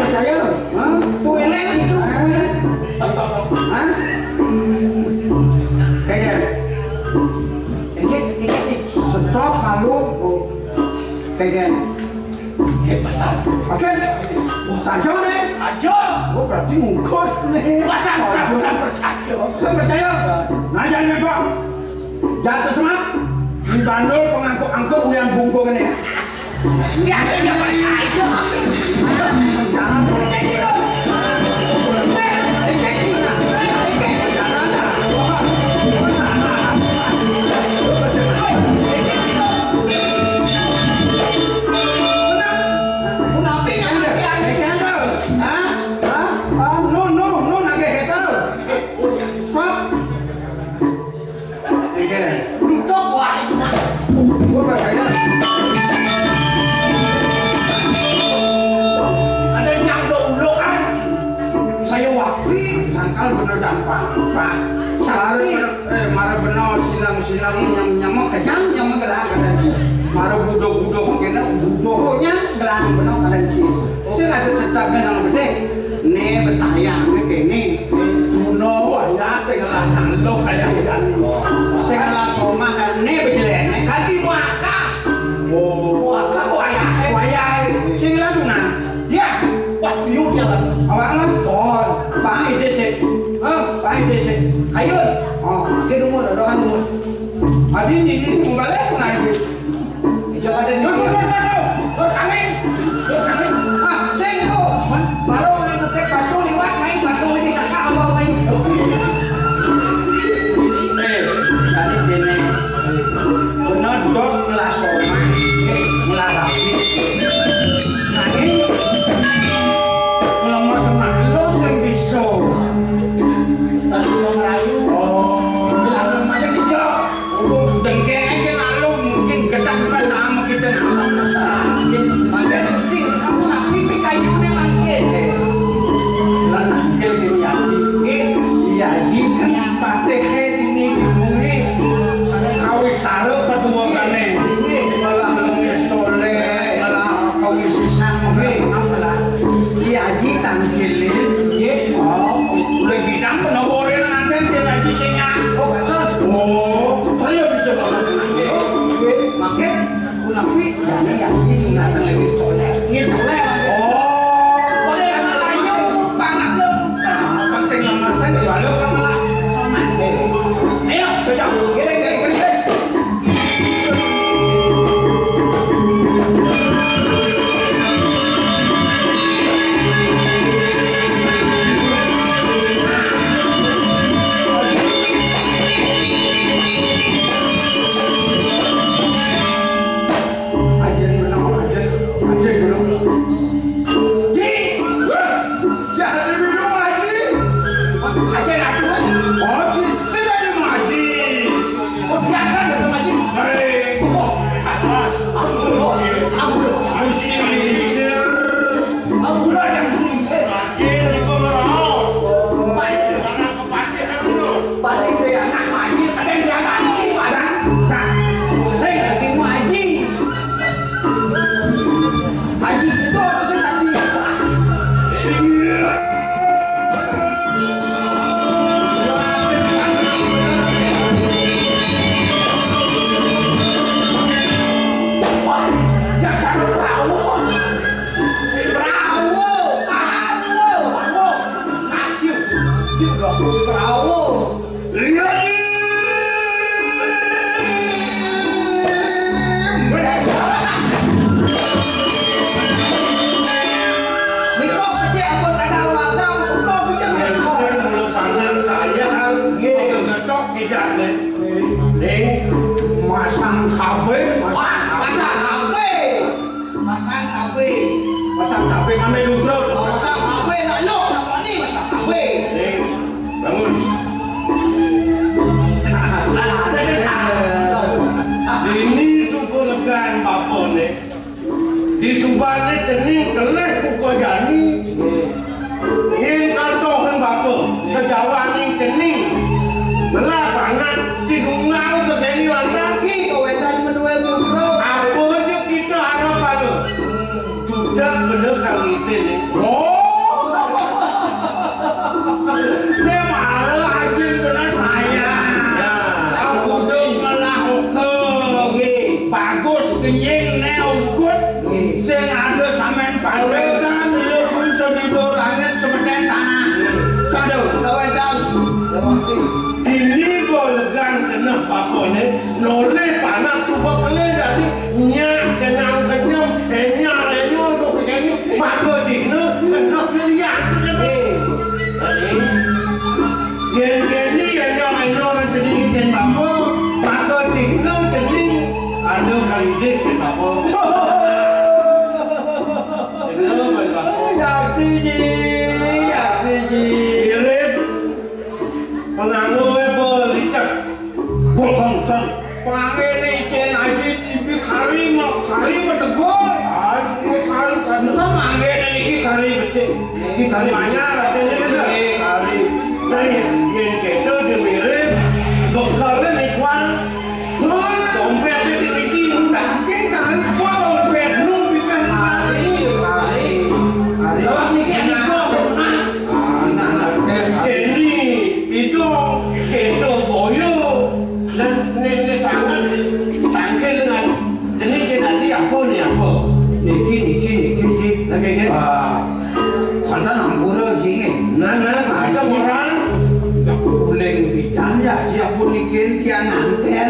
percaya. Hah? Toilet itu. Hah? Hah? Kayaknya. Ini, ini, ini. Stop malu. Kayaknya. Oke, pasal. Oke. Saja nih. Aja. Oh, berarti ngungkus nih. Wah, tak, tak, tak percaya. Saya percaya. Nah, jangan lupa. Jatuh semak. Di bandul pengangkut-angkut uyan bungkuk ini. Ya, saya percaya. Jangan percaya dong. Stop. Oke. Nutup, wah, itu mah. Gua percaya. Ada yang udah ulo kan? Saya waktu sangkal bener gampang, Pak. Sakti. Mara bener, eh, mara bener silang-silang nyam-nyam kejang nyam gelah kadang dia. Mara budo-budo kena budonya gelah bener kadang dia. Sing ada tetapnya nang gede. Nih besayang nih kene. Duno wayah sing ngelah nang lo kaya ikan. Sing ngelah somah kan nih bejelene. Kaki waka. Oh, waka wayah. Wayah. Sing ngelah tuh nah. Ya, wah, biu dia lah. Awak lah, ton. Bang ide sih. Hah? Bang ide sih. Ayo. Oh, makin umur, ada kan umur. Adi ini, ini mau balik pun aja. Ijo ada ni. Dur, dur, dur, dur, dur. Dur kami. Dur kami. Ah, sing tu. Baru orang ngetek batu liwat main batu ini sangka abang main. Eh, tadi kene. Bener dot ngelah somah, ngelah rapi. Nanging ngelemah semak lo sing bisa. Tadi bisa merayu. Oh. Bilang masih tiga. Oh, dengke aja lalu mungkin gedang juga sama kita. Tapi, ya, ini ya, ini nggak selewis colek. Iya, colek. Oh, sing ayu, pangan lu. Apa sing lemes, sing jual lu, kan malah soman. Ayo, cocok. Gini, gini, gini, gini. Ajen menang, ajen, ajen menang. Ji, wah, jangan minum, Haji. Ajen atuh. Oh, Ji, saya tadi mau Haji. Oh, biarkan datang Haji. Hei. Oh, ampun, ampun, ampun. Haji, Haji. Ampun, Haji. Haji, Haji, kau meraup. Baik. Paling dia anak Haji, kadang dia Haji, Pak. Nah, nah. Saya lagi mau Haji. Haji, itu apa sih tadi? Wah, jajar perahu. Perahu, perahu, perahu. Nah, cium, cium dong, perahu. Niko kecil ampun kada luasa, kok bisa nggak? Kan mulut tangan saya kan, iya, ngetok tidak nih. Nih, masang K B, masang Wah, K B. Masang K B. Masang K B. Masang K B, kami duduk. Masang K B, nak lo, nak mandi, masang K B. Nih, bangun. Ini tuh legan bapa nih. Di subane cening keleh buka jani. Yen kantoh nang bapa, kejawaning cening. Ngelap anak, si nunggal ke keni lanang. Ih, kawetan menue bubro. Apa aja kita harap ada. Sudah bener kang isin nih. Oh. Memang ajin bener saya. Ya. Aku udah ngelah oke. Nggih. Bagus kenying ne ukut. Nggih. Sing ada sampean pakai. Siluhun semido langit semeton tanah. Sadu. Kawetan. Ini bolegan keneh papone, noleh panak suba keleh dadi nyak kenang kenyem, enyar enyol do kenyem, maka cihna keneh pilihan kenyem. Yen keni enyar enyol cening ken bapa, maka cihna cening ada kalidih ken bapa. Keneh ken bapa. Yati ji, yati ji. Mirip. Penganggo we bol licek. Bol kongkon. Pengangge ni cen aji ibi kari ma, kari ma tegol. Ah, ini kari kan. Entah mangge ni iki kari becik. Iki kari becik. Banyak lah, ini kan. Iki kari. Nah, yen kita je mirip, bekal ni kuat. Dompet di sini sih, udah. Mungkin kali gua dompet lu, bibes kali, kali, kali. Kalau mikir nih, gua pernah. Anak, Kenny, itu, Kendo, Boyo, dan nenek sangat tangkil dengan jenis kita di apa nih, apa? Niki, niki, niki, Ji. Lagi, kan? Ah, Kanten ampura, Ji. Nah, nah, masa orang? Uling bidan ya, Ji, aku niki kian nganten.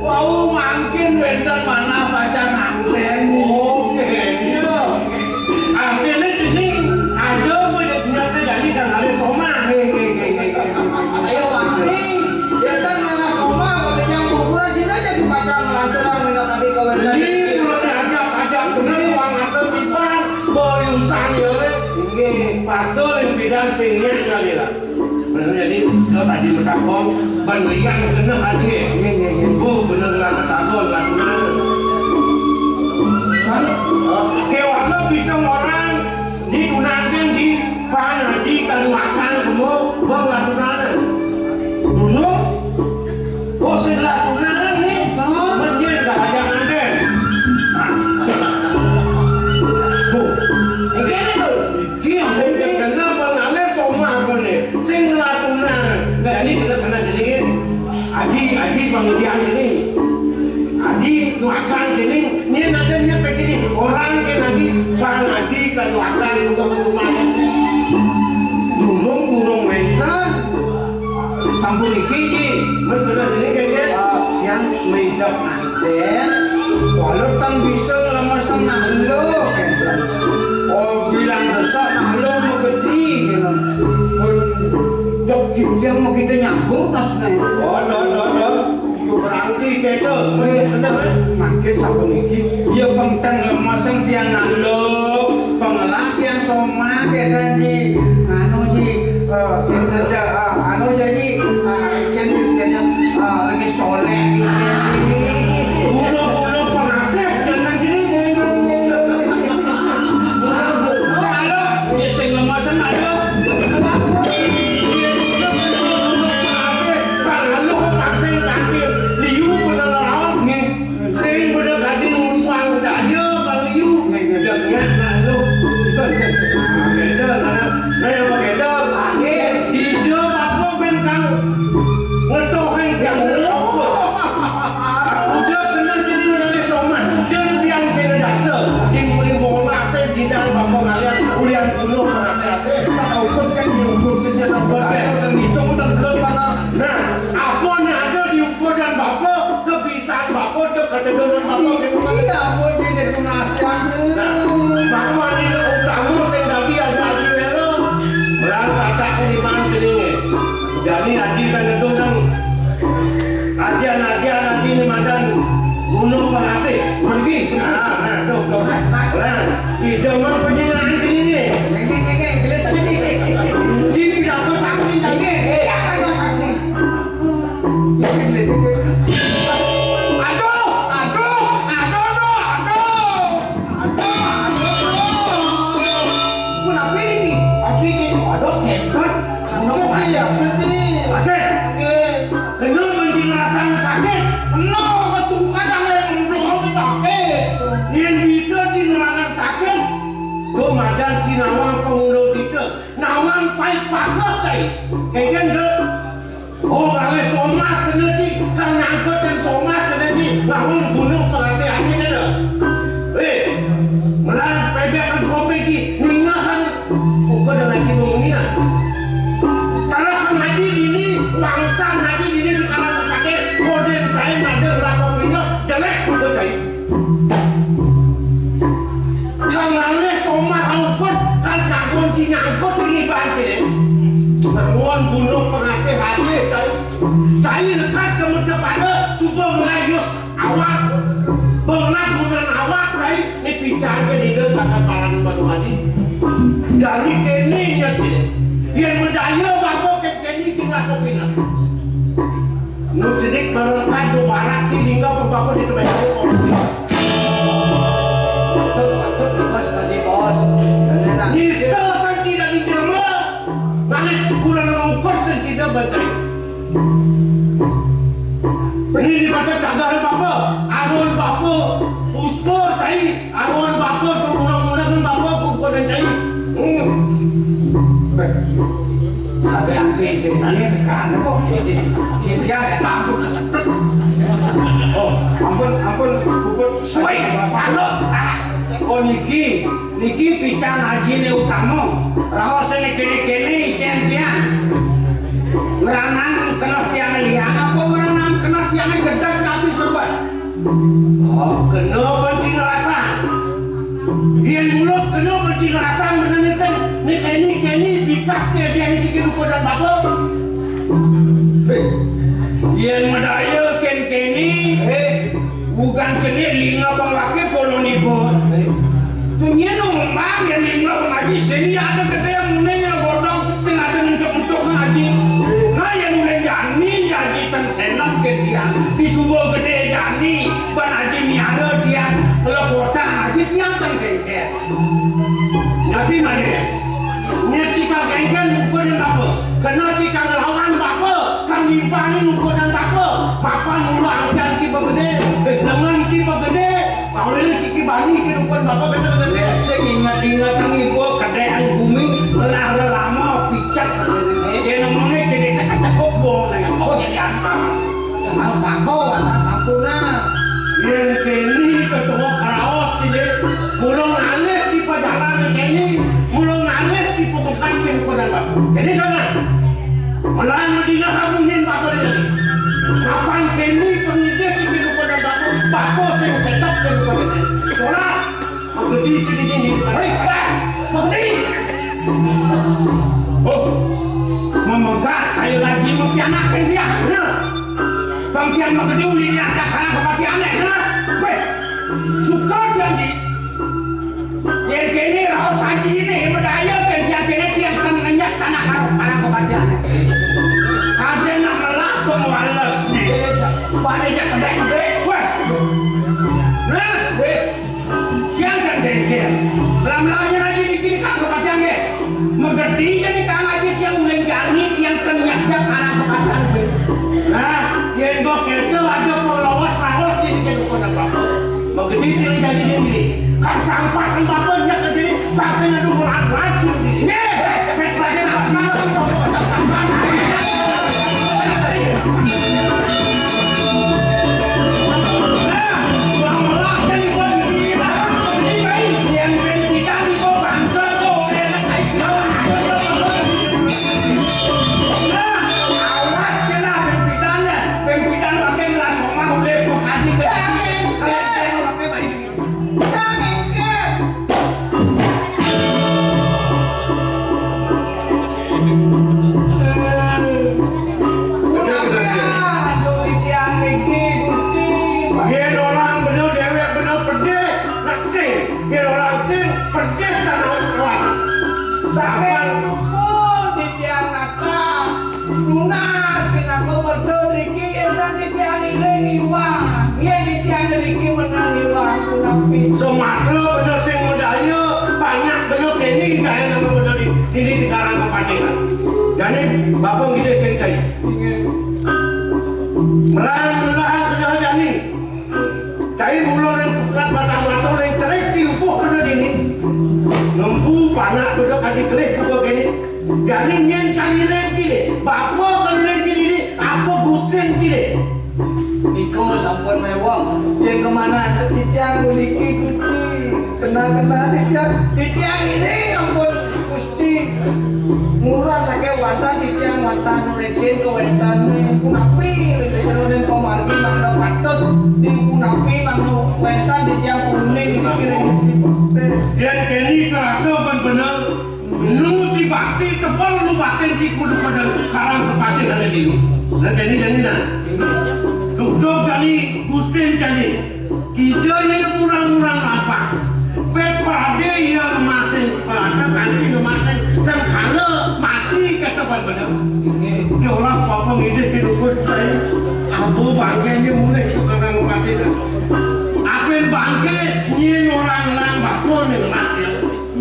Wau mangkin wenten manah pacang nganten. Oh, gitu. Artinya jening ada apa yang punya terjadi kan hari somah. Saya pasti, ya kan, mana soma, kalau yang kumpul sini aja dipacang lanturan, minta tadi kawin. Ini mulai ajak-ajak bener, uang atur pipan, boyusan ya, le. Ini pasal yang bidan singnya kali lah. Bener, jadi lo tadi bertakon, bandingan kena hati ya. Iya, iya, iya. Oh, bener lah, ketahuan lah, bener. Kan? Oke, warna bisa orang, Ni tunangan di pangaji kaluakan kamu bang lah tunangan. Dulu, oh, setelah tunangan ni, menjadi dah ajak nganten. Tuh. Ini tu. Ini yang saya kenal bang Alif sama aku ni. Sing lah tunangan. Jadi kena, kena jadi. Aji, aji, Kemudian ini, Aji, doakan ini, ini ada niat begini, orang ke Aji, Bang Aji, kalau akan buka rumah. Durung, durung wénten. Sampun iki, Ji. Wis bener ini, Kek. Ah, yang maidep manten. Walau tan bisa nglemesen nak lo, Kek. Oh, bilang besar nak lo mau gede, gitu. Pun jok gede mau kita nyambung, Mas, nih. Oh, no, no, no. Berarti, Kek, bener, eh? Makin sampun iki, ya penting nglemesen tiang nak lo. Pengelah tiang somah, Kek, Ji. Anu, Ji. Eh, kita aja, ah, anu aja, Ji. Ah, ijen, ijen, ah, lagi soleh, ijen, Ji. Gula-gula pengasih, jangan gini. Halo, ya sing nglemesen, halo. Kalau lu pancing cangkir, liu bener lawan. Nggih. Sing bener tadi musuhan daya, Bang Liu. Nggih, nggih. Jangan, nah, lu. Bisa, bisa. Nah, beda, nah. Nah, yang beda. Nggih. Ijo apa ben kang ngetohin yang terlalu. Udah kena jadi oleh somah. Udah yang kena dasar. Di mulai mola, saya di dalam apa ngalian. Ulian kuno, merasa saya. Tak ukur kan diukur kerja, tak berasa dan hitung dan belum mana. Nah, apa yang ada diukur dan bapa, kebiasaan bapa, tu kata dengan bapa, gitu kan? Iya, apa dia ada tunas yang. Nah, bapa ni utama sing dadi aja lagi wélo. Belang kata kelimaan jenenge. Jadi aji kan itu nang ajian-ajian aji ni madan gunung pengasih. Pergi. Nah, nah, tu, tu. Belang. Kita mau penyelenggara jenenge. Nggih, nggih, nggih. Jelas tak, nggih? Cik pidato saksi, nggih. Nggih, nggih, apa yang saksi? Aduh, aduh, aduh, aduh, aduh, aduh, aduh. Kenapa ini? Aduh, ini, aduh, hebat. Aduh, iya, berarti. Oke. Oke. Kena benci ngerasain sakit. Kena, betul, kadang yang belum sakit. Yang bisa sih ngerasain sakit. Kau madan si nawang kau mulut tiga. Nawang pai pagat cai. Kengken ke. Oh, alé somah kena ci, kan nyangkut dan somah kena ci, lawan gunung pengasih-asih ada. Eh, melarang pebek kan kopi ci, ningahan. Uko dan lagi mau menginah. Kalau kan lagi ini, wangsan lagi ini di kalangan kakek, kode kain ada berapa punya, jelek uko cai. Kang ngalih somah angkut, kan kanggo nyangkut ini banjir. Nuwun gunung pengasih hati, cai. Cai lekat ke meja pada, coba melayus awak. Belah gunan awak, cai. Ini pincang ke hidup, sangat parani batu mati. Dari kene nyati. Yang medaya bapa ke kene, cing laku pindah. Nu jenik melekat nu barat si lingga pembako di tempat itu orang. Patut, patut, bos tadi, bos. Dan enak. Nista sanci dari jelema. Ngalih kurang ngukur sanci dia bancai. Ini di mata cagar bapa, arun bapa, puspa cai. Aruan bapa tu undang-undang bapa ku bukan cai. Hmm. Ada yang sih, dia tanya ke sana kok. Dia ada takut keseprek. Oh, ampun, ampun, ampun. Suai, salah. Oh, niki, niki pican ajine utama. Raos sing kene-kene icen tiang. Ngranang keneh tiang liang apa ngranang keneh tiang gedeg tapi sebet. Oh, kena benci ngerasa. Yén mulut kena benci ngerasa menenesen. Nek keni-keni bikas ke dia yang cikin ukuran bapa. Yén medaya kén keni, eh, bukan cenik linga bang laki polo niku. Tuh nyén umang yén linga bang aji sing ya ada gedé muning ya godong sing ada ngentuk-ngentuk ngaji. Nah, yén mulai jani ngaji ten senam ke dia. Di subuh gedé jani, ban aji miara dia. Kalau kota aji tiang ten kengkén. Ngerti nggak dia? Nyet cikal kengkén ukur yang apa? Kena cikal ngelawan apa? Kan nimpani ukur dan apa? Makan mulu angkian ci begedé, lengan ci begedé, Paulin ciki bani ke rukun bapa kata kata dia. Sing ingat-ingat nang ibu kedéan bumi, lah lama picak. Dia namanya jadi tak cekok bong dengan kok jadi asal. Mau tako Jadi, Dona, menawi dina kamu nyen bapa dina. Mapan kene pengidih iki lupa dan bapa, bapa sing cetap dan lupa dina. Dona, menggedi ciri ini. Hei, bah, menggedi. Oh, memegat kayu lagi, mempianakan dia. Nah, bang Tian menggedi uli ni ada salah kepatihan, eh. Nah, weh, suka janji. Yen kene raos aji ne, medaya ken jatine tiang ten ngenyak tanah karo karang kebatiane. Kadene nak melah pemwales ne. Bane jak kedek-kedek. Weh. Nah, weh. Tiang kan jengkel. Melah-melahnya lagi di kiri karang kebatian, nggih. Megedi jani karang aji tiang uleng jani, tiang ten nyak jak karang kebatian, weh. Nah, yen kok kedo ada penglawas raos sini ke dukun apa. Menggedi ciri jadi ini. Kan sampah kan bapa nyak ke sini, pasti ada mulan laju ini. Nih, cepet lagi sampah, sampah, sampah. Nah, bang melah jadi buat ini. Yang penting kita nih kok bangga kok, enak aja. Nah, awas kena pimpitannya, pimpitan pakai gelas omah, udah bukan di. Yen orang bener dewek bener pedih, nak sing. Yen orang sing pedih tanah kuat. Saking dukun titiang nata. Nunas pinaka merga ngriki, yen titiang ngiring iwang. Yen titiang ngriki menang iwang, punapi? Sumatra bener sing medaya, panak bener kene gawe nama bener di, dini di Karang Kepatihan. Jani, Bapak ngidih kencai. Inggih. Merang melahan kena jani. Cai mula ning pukat batang batu ning cerik ciupuh bener dini. Ngembu panak bener kadi kelih buka kene. Jani nyen kali renci deh. Bapa kali renci dini, apa gustin ci deh. Niku sampun mewah. Yen kemana titiang puniki Gusti? Kenal-kenal titiang. Titiang ini ampun Gusti. Murah saking wantah titiang wantah nureksin kewentane. Punapi ring jeroning pamargi mangda patut. Di punapi mangda wentan titiang kuning iki ring Gusti Patih. Yen kene kerasa ben bener. Nu ci bakti tebel nu batin ci kudu pada Karang Kepatihan dulu. Nah, jani, jani, nah. Duduk jani, Gustin jani. Kita ini murang-murang lapak. Pet pade iya masing, pada kanti masing. Sengkala mati kata pada. Ya Allah, papa ngidih ke dukun saya. Abu bangke ini mulai ke Karang Kepatihan. Apin bangke, nyin orang lang bapa ni ngelah dia.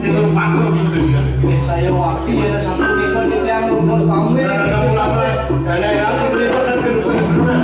Ning panggung kudu ya. Nggih, saya wapi ya sapunika titiang nuhun pamit. Nah, nah, mulai, mulai. Nah, nah, ya, sebenarnya kan kudu benar.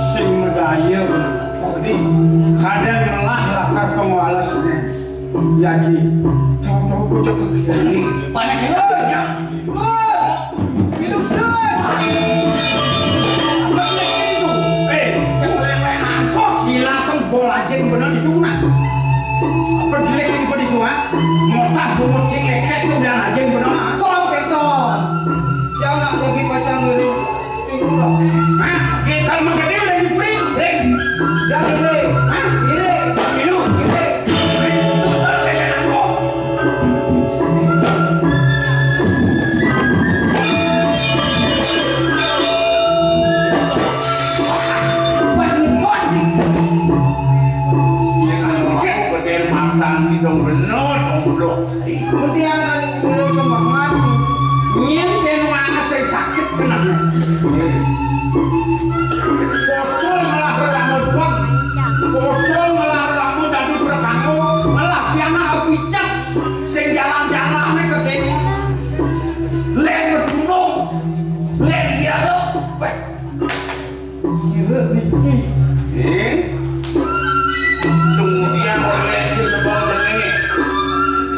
Sing medaya bener. Kadang melah lakar pengwalesne. Ya, Ji. Tahu-tahu bocah begini. Panas ya. Wah, hidup, Dun. Apa lagi itu? Eh, jangan main-main. Kok silakan bola aja yang benar itu, nah. Apa jelek ini, apa itu, ha? Motah bungut cing lekek itu udah aja yang benar, ha? Kok gitu? Jangan lagi pacang dulu. Hah? Kita mah gede udah nyupri, Bre. Jangan, Bre. Hah? Ini. Ini. Ini. Ini. Pas nyumput, sih. Iya, kan, aku gede matan, hidung bener, jomblo. Mutiara dari pulau semangat. Nyen kene ana sing sakit kenane. Pocol malah rerama tuang. Pocol malah rerama dadi perkara. Malah pianak picek sing jalan-jalane ke kene. Lek bedunung, lek iya lo, Sira niki. Eh? Kemudian oleh disebut ini.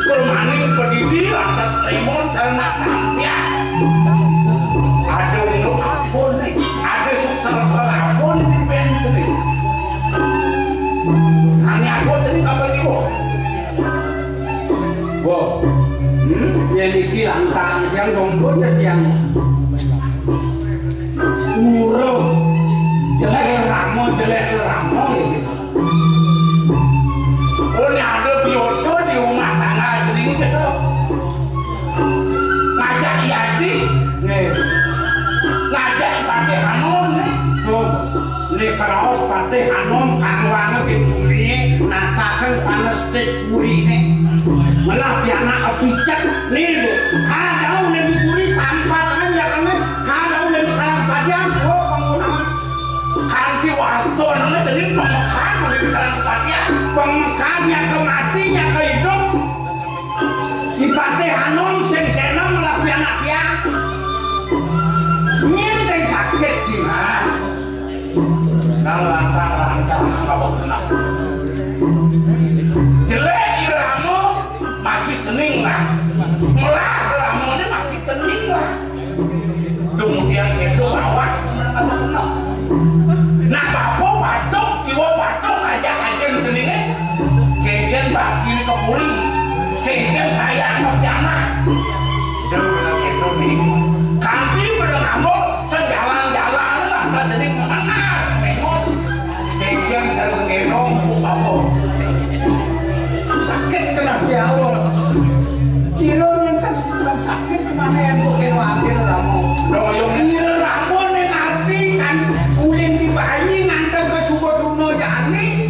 Permaning pedidi atas rimon sama tampias. Ada untuk apa nih? Ada sukses apa nih di band nih? Hanya aku sini kapan ibu? Wo. Hmm? Yen iki lantang tiang dong pun ya tiang. Murung. Jelek ramo, jelek ramo gitu. Oh, ini ada bioto di rumah tangga jadi gitu. Ngajak Yadi. Nih. Ngajak Patih Hanun nih. Tuh, ini keraos Patih Hanun kang wangi di bumi natakan panas tis puri nih. Malah pianak kepicek nih, Bu. Kalau nih di puri sampah kan ya kan, kalau nih di kalang kepadian, oh, pengguna. Kanti wasto namanya jadi pengekan di kalang kepadian. Pengekan ya kematian ya kehidup. Ipate Hanun sing seneng malah pianak tiang. Nyen sing sakit gimana? Nang lantang-lantang apa kena. Jelek iramo masih cening lah. Melah iramone masih cening lah. Kemudian itu lawan sebenarnya benar. Nah, bapak patung, iwa patung aja ajen jenenge. Kengken bakti ke puri. Kengken sayang ke pianak. Dia benar itu nih. Kanti benar ngambung, sejalan-jalan lah, tak jadi mengenal, mengos. Kengken saya menggendong, bu, apa? Sakit kena diawal. Ciro yang kan bukan sakit, kemana yang bukan wakil kamu? Doyong. Iya, rampun yang arti kan, ulin di bayi ngantar ke Sukoduno Jani.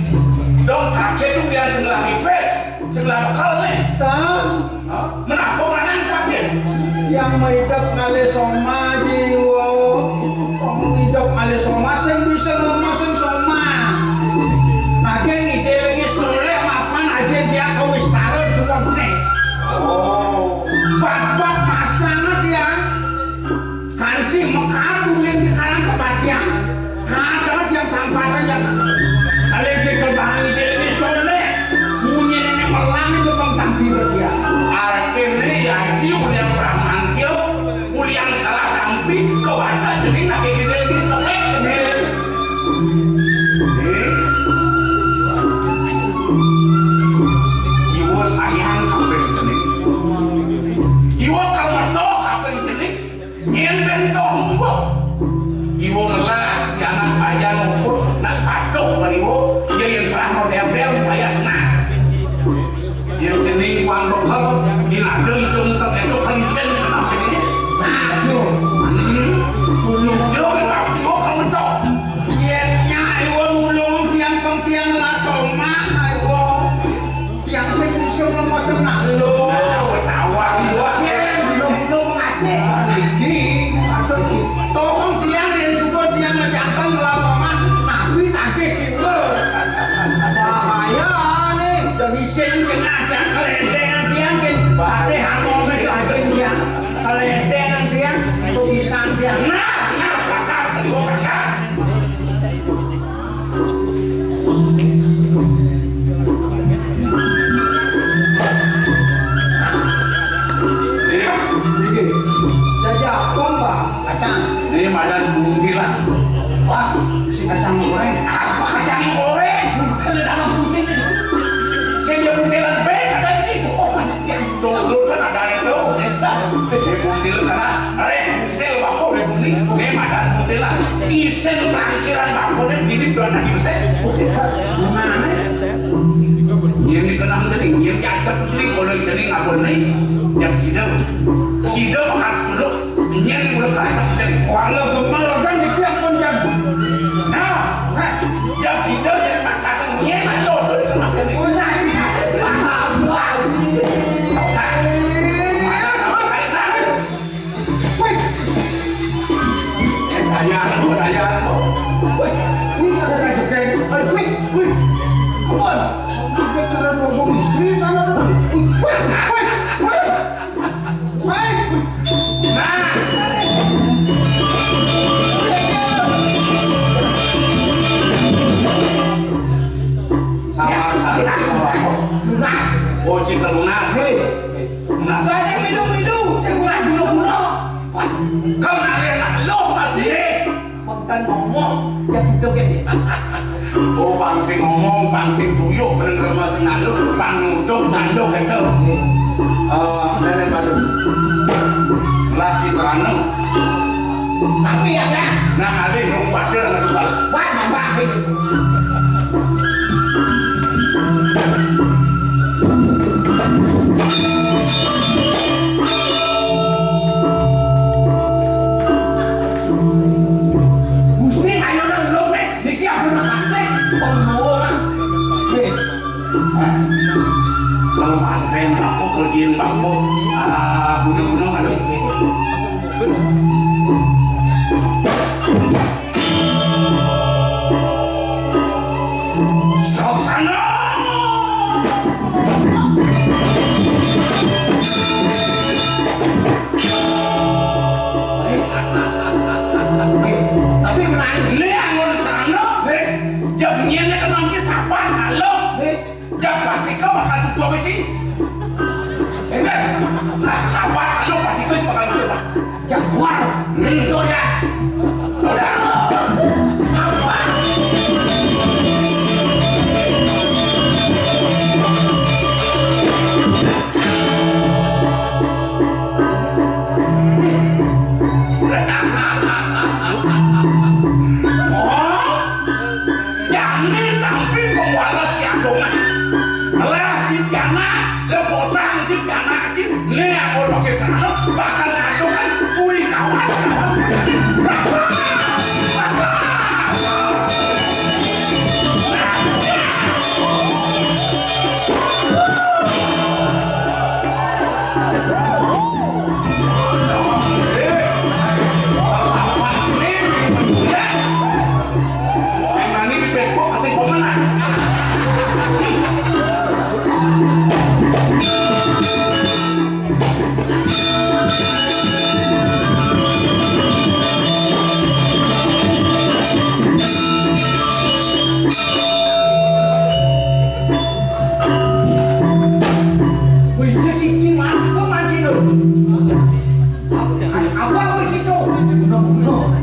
Dong sakit tuh dia sebelah pipis, sebelah bekal nih. Tang. Hah? Menapa manang sakit? Yang maidep ngalih soma jiwa. Wong maidep ngalih soma sing bisa ngomong sing soma. Nanging ide iki sedulure mapan aja dia kawistara duwene. Oh. Bat-bat masang dia. Kanti mekar buling di karang kepatihan. Kadang dia sampatan ya. Saling dikebangi diri soleh. Bunyi nenek melang itu tentang biru dia. Artinya ya, Ji, ulian Brahmantio, ulian kalah sampi, kewata jadi nak gede di soleh. Eh? Iwa sayang kaping jenik. Iwa kalmeto kaping jenik. Yen bentoh iwa. Iwa ngelah, jangan payah ngukur, nak patuh beriwa, ya yen pernah model-model, payah senas. Yen jening wan bekel, yen ada itu muter itu kelisen kenal jadinya. Aduh. Hmm. Lucu, iwa, iwa kementok. Yen nyak iwa nulung tiang pengtiang lah somah, iwa. Tiang sing iso nglemos tenan lho. Nah, ketawa iwa. Yen belum-belum ngasih. Iki, aduh, tolong tiang yen juga tiang menjantan lah somah, tapi tagih jiwa. Bahaya nih. Jadi sing kena tiang kelendengan tiang, yen patih anu wis lajeng tiang. Kelendengan tiang, tulisan tiang. Nah, nah, bakal, iwa bakal. Iki. Jaja apa, Mbak? Kacang. Ini madan buntilan. Wah, si kacang goreng. Apa kacang goreng? Buntilan apa buntilan? Sing dia buntilan bae kata iki. Tuh, lu kan ada itu. Ini buntilan karena reh. Til bako udah kuning, nih madan mutilan. Isin parkiran bako nih gini dua lagi besar. Gimana? Yang dikenang jadi, yang nyacet jadi, kalau jadi ngapa nih? Yang sida, sida makan dulu. Yang mulai keracak jadi. Kalau gemel kan itu yang pun yang. Nah, kan, yang sida jadi makan, yang ada tuh dikenang jadi. Oh, nah, ini. Apa lagi? Kan, makan apa kaitan? Wih. Eh, tayang, oh, tayang, oh. Wih, wih, ada rezeki. Wih, wih. Ampun. Bicara ngomong istri sana, wih, wih, wih, wih. Wih. Nah. Kau nak lihat nak lo masih. Pang tan ngomong, ya gitu kan ya. Oh, pang sing ngomong, pang sing tuyuk, bener mas ngalu, pang nutup, tanduk gitu. Eh, nenek baru. Lah, Cisrano. Tapi ya, Kak. Nah, ada yang pada ngejual. Wah, nambah. Gusti, ayo dong, dong, nih. Niki aku udah sampai. Pengeluaran. Nih. Nah, kalau makan bako, kerjain bako, ah, gunung-gunung, aduh. Sok sana. Tapi kenapa? Ini anggon sana. Jadinya kemangki sapa, halo? Jak pasti kau bakal tutup besi. Enggak. Nah, sabar, lu pasti kau bakal tutup, Pak. Jaguar. Hmm. Udah. Udah. Apa? Wah, jani tampil pembalas si Adongan. Lah, cip jana, le botang, cip jana, cip. Nih, aku pakai sana, bakal ngadukan kui kawan, kawan. Wih, itu cincin mana? Kok mancing lu? Apa, apa, apa itu? Bunuh-bunuh.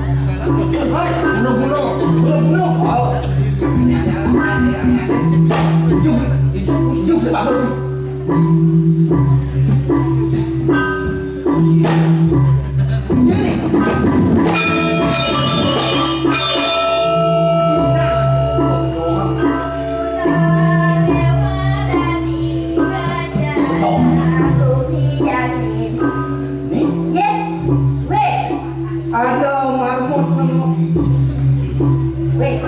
Hah? Bunuh-bunuh. Bunuh-bunuh. Oh. Itu, itu, itu bagus. Ada marmut nemu. Weh, eh,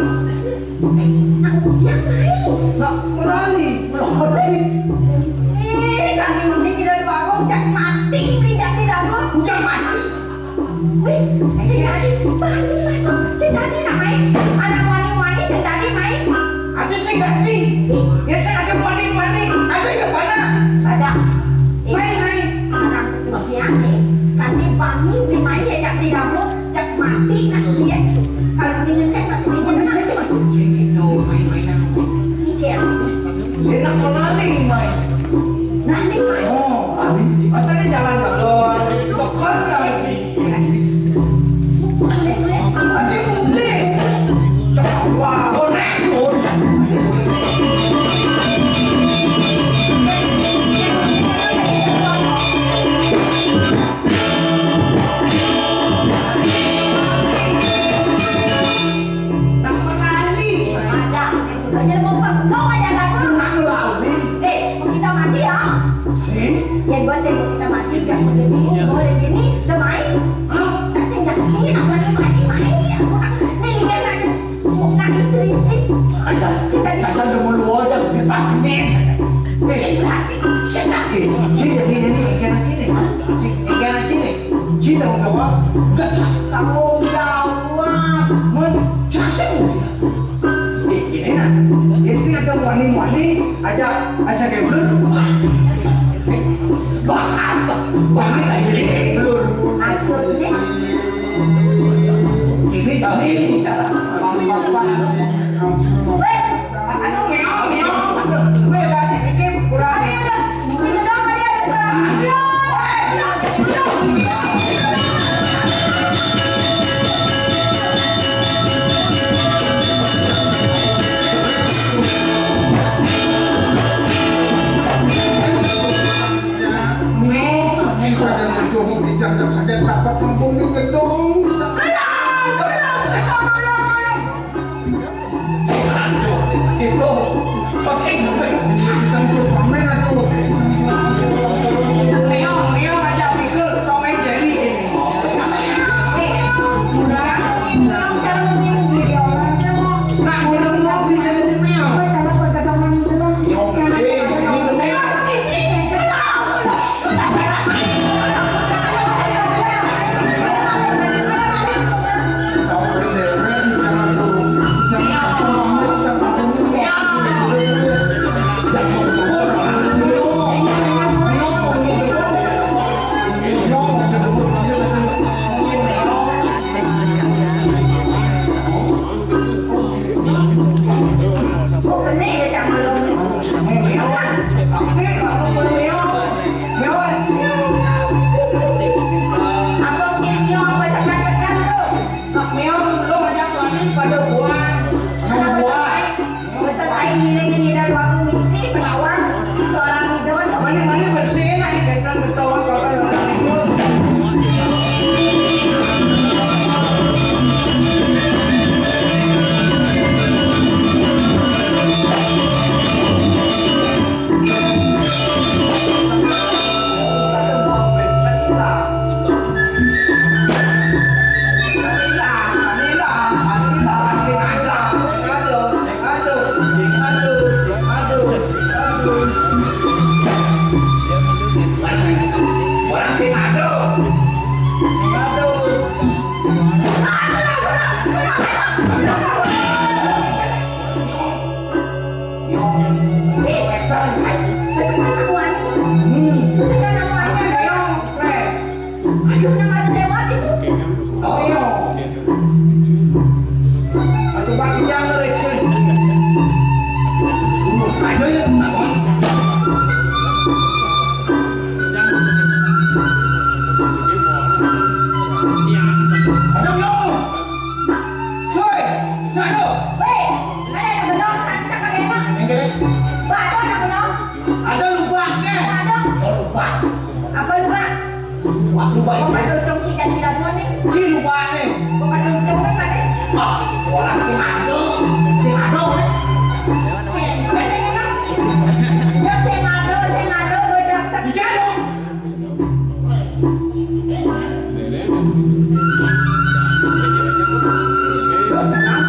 nak udah main. Nak melali, melali. Eh, kami mending tidak bangun, cak mati, beli cak tidak bangun. Udah mati. Weh, si Dani, Bani masuk. Si Dani nak main. Anak wani-wani, si Dani main. Ada si Dani. Ya, saya ada wani-wani. Ada ya mana? Ada. Eh, main, main. Anak Biar nih, tadi Bani beli main ya, cak di dapur, cak mati nasi dia. Kalau beli ngetek nasi dia. Bisa tuh. Segitu, main-mainan. Iya. Enak melali, main. Nah, ini main. Oh, masa ini jalan keluar. Dekat kan? Boleh, boleh. Nanti publik. Wah, boleh. Nak melali. Ada. Aja mau pegong aja dapur. Nak melali. Eh, mau kita mandi ya? Sih? Ya, gua sih mau kita mandi, jangan begini, boleh gini, udah main. Hah? Nah, sih, nggak, ini nak mandi, mandi, main ya. Nih, ini kan ada. Nak istri-istri. Saja, saja udah mau lu aja, dipakai. Eh, sih, lagi, sih, lagi. Sih, jadi ini ikan aja nih. Sih, ikan aja nih. Sih, tanggung jawab. Udah, udah. Tanggung jawab. Man, jasa udah. Eh, gini nah. Ini sih ada wani-wani, aja, aja kayak belum. Bahasa, bahasa ini kayak belum. Maksudnya? Ini, ini, cara. Weh, Anu, meong, meong. Aduh, gue tadi bikin kurang. Ada, ada. Itu dong, tadi ada suara. Ayo, ayo, ayo. Nak meong lu ajak wani pada buah. Pada buah. Selesai ngiring-ngiring waktu mesti melawan seorang idol. Mana-mana bersih nak dikatakan bertawan kata yang lain. Orang sing ado. Ayo, nang ada lewat itu. Oh, iya. Ayo, Pak, kita direction. Ayo, ya. Ayo, yo. Soi, sado. Weh, mana yang benar? Kita pakai enak. Yang kiri. Baru yang benar. Ada lupa ke? Ada. Oh, lupa. Apa lupa? Lupa, lupa. Apa tuh, Cong, si Cacila gua nih? Si lupa nih. Bukan Cong, Cong, kan, nih? Ah, orang sing ado. Sing ado, nih. Eh, bukan sing ado. Ya, sing ado, sing ado, gua bilang sing ado. Iya, dong.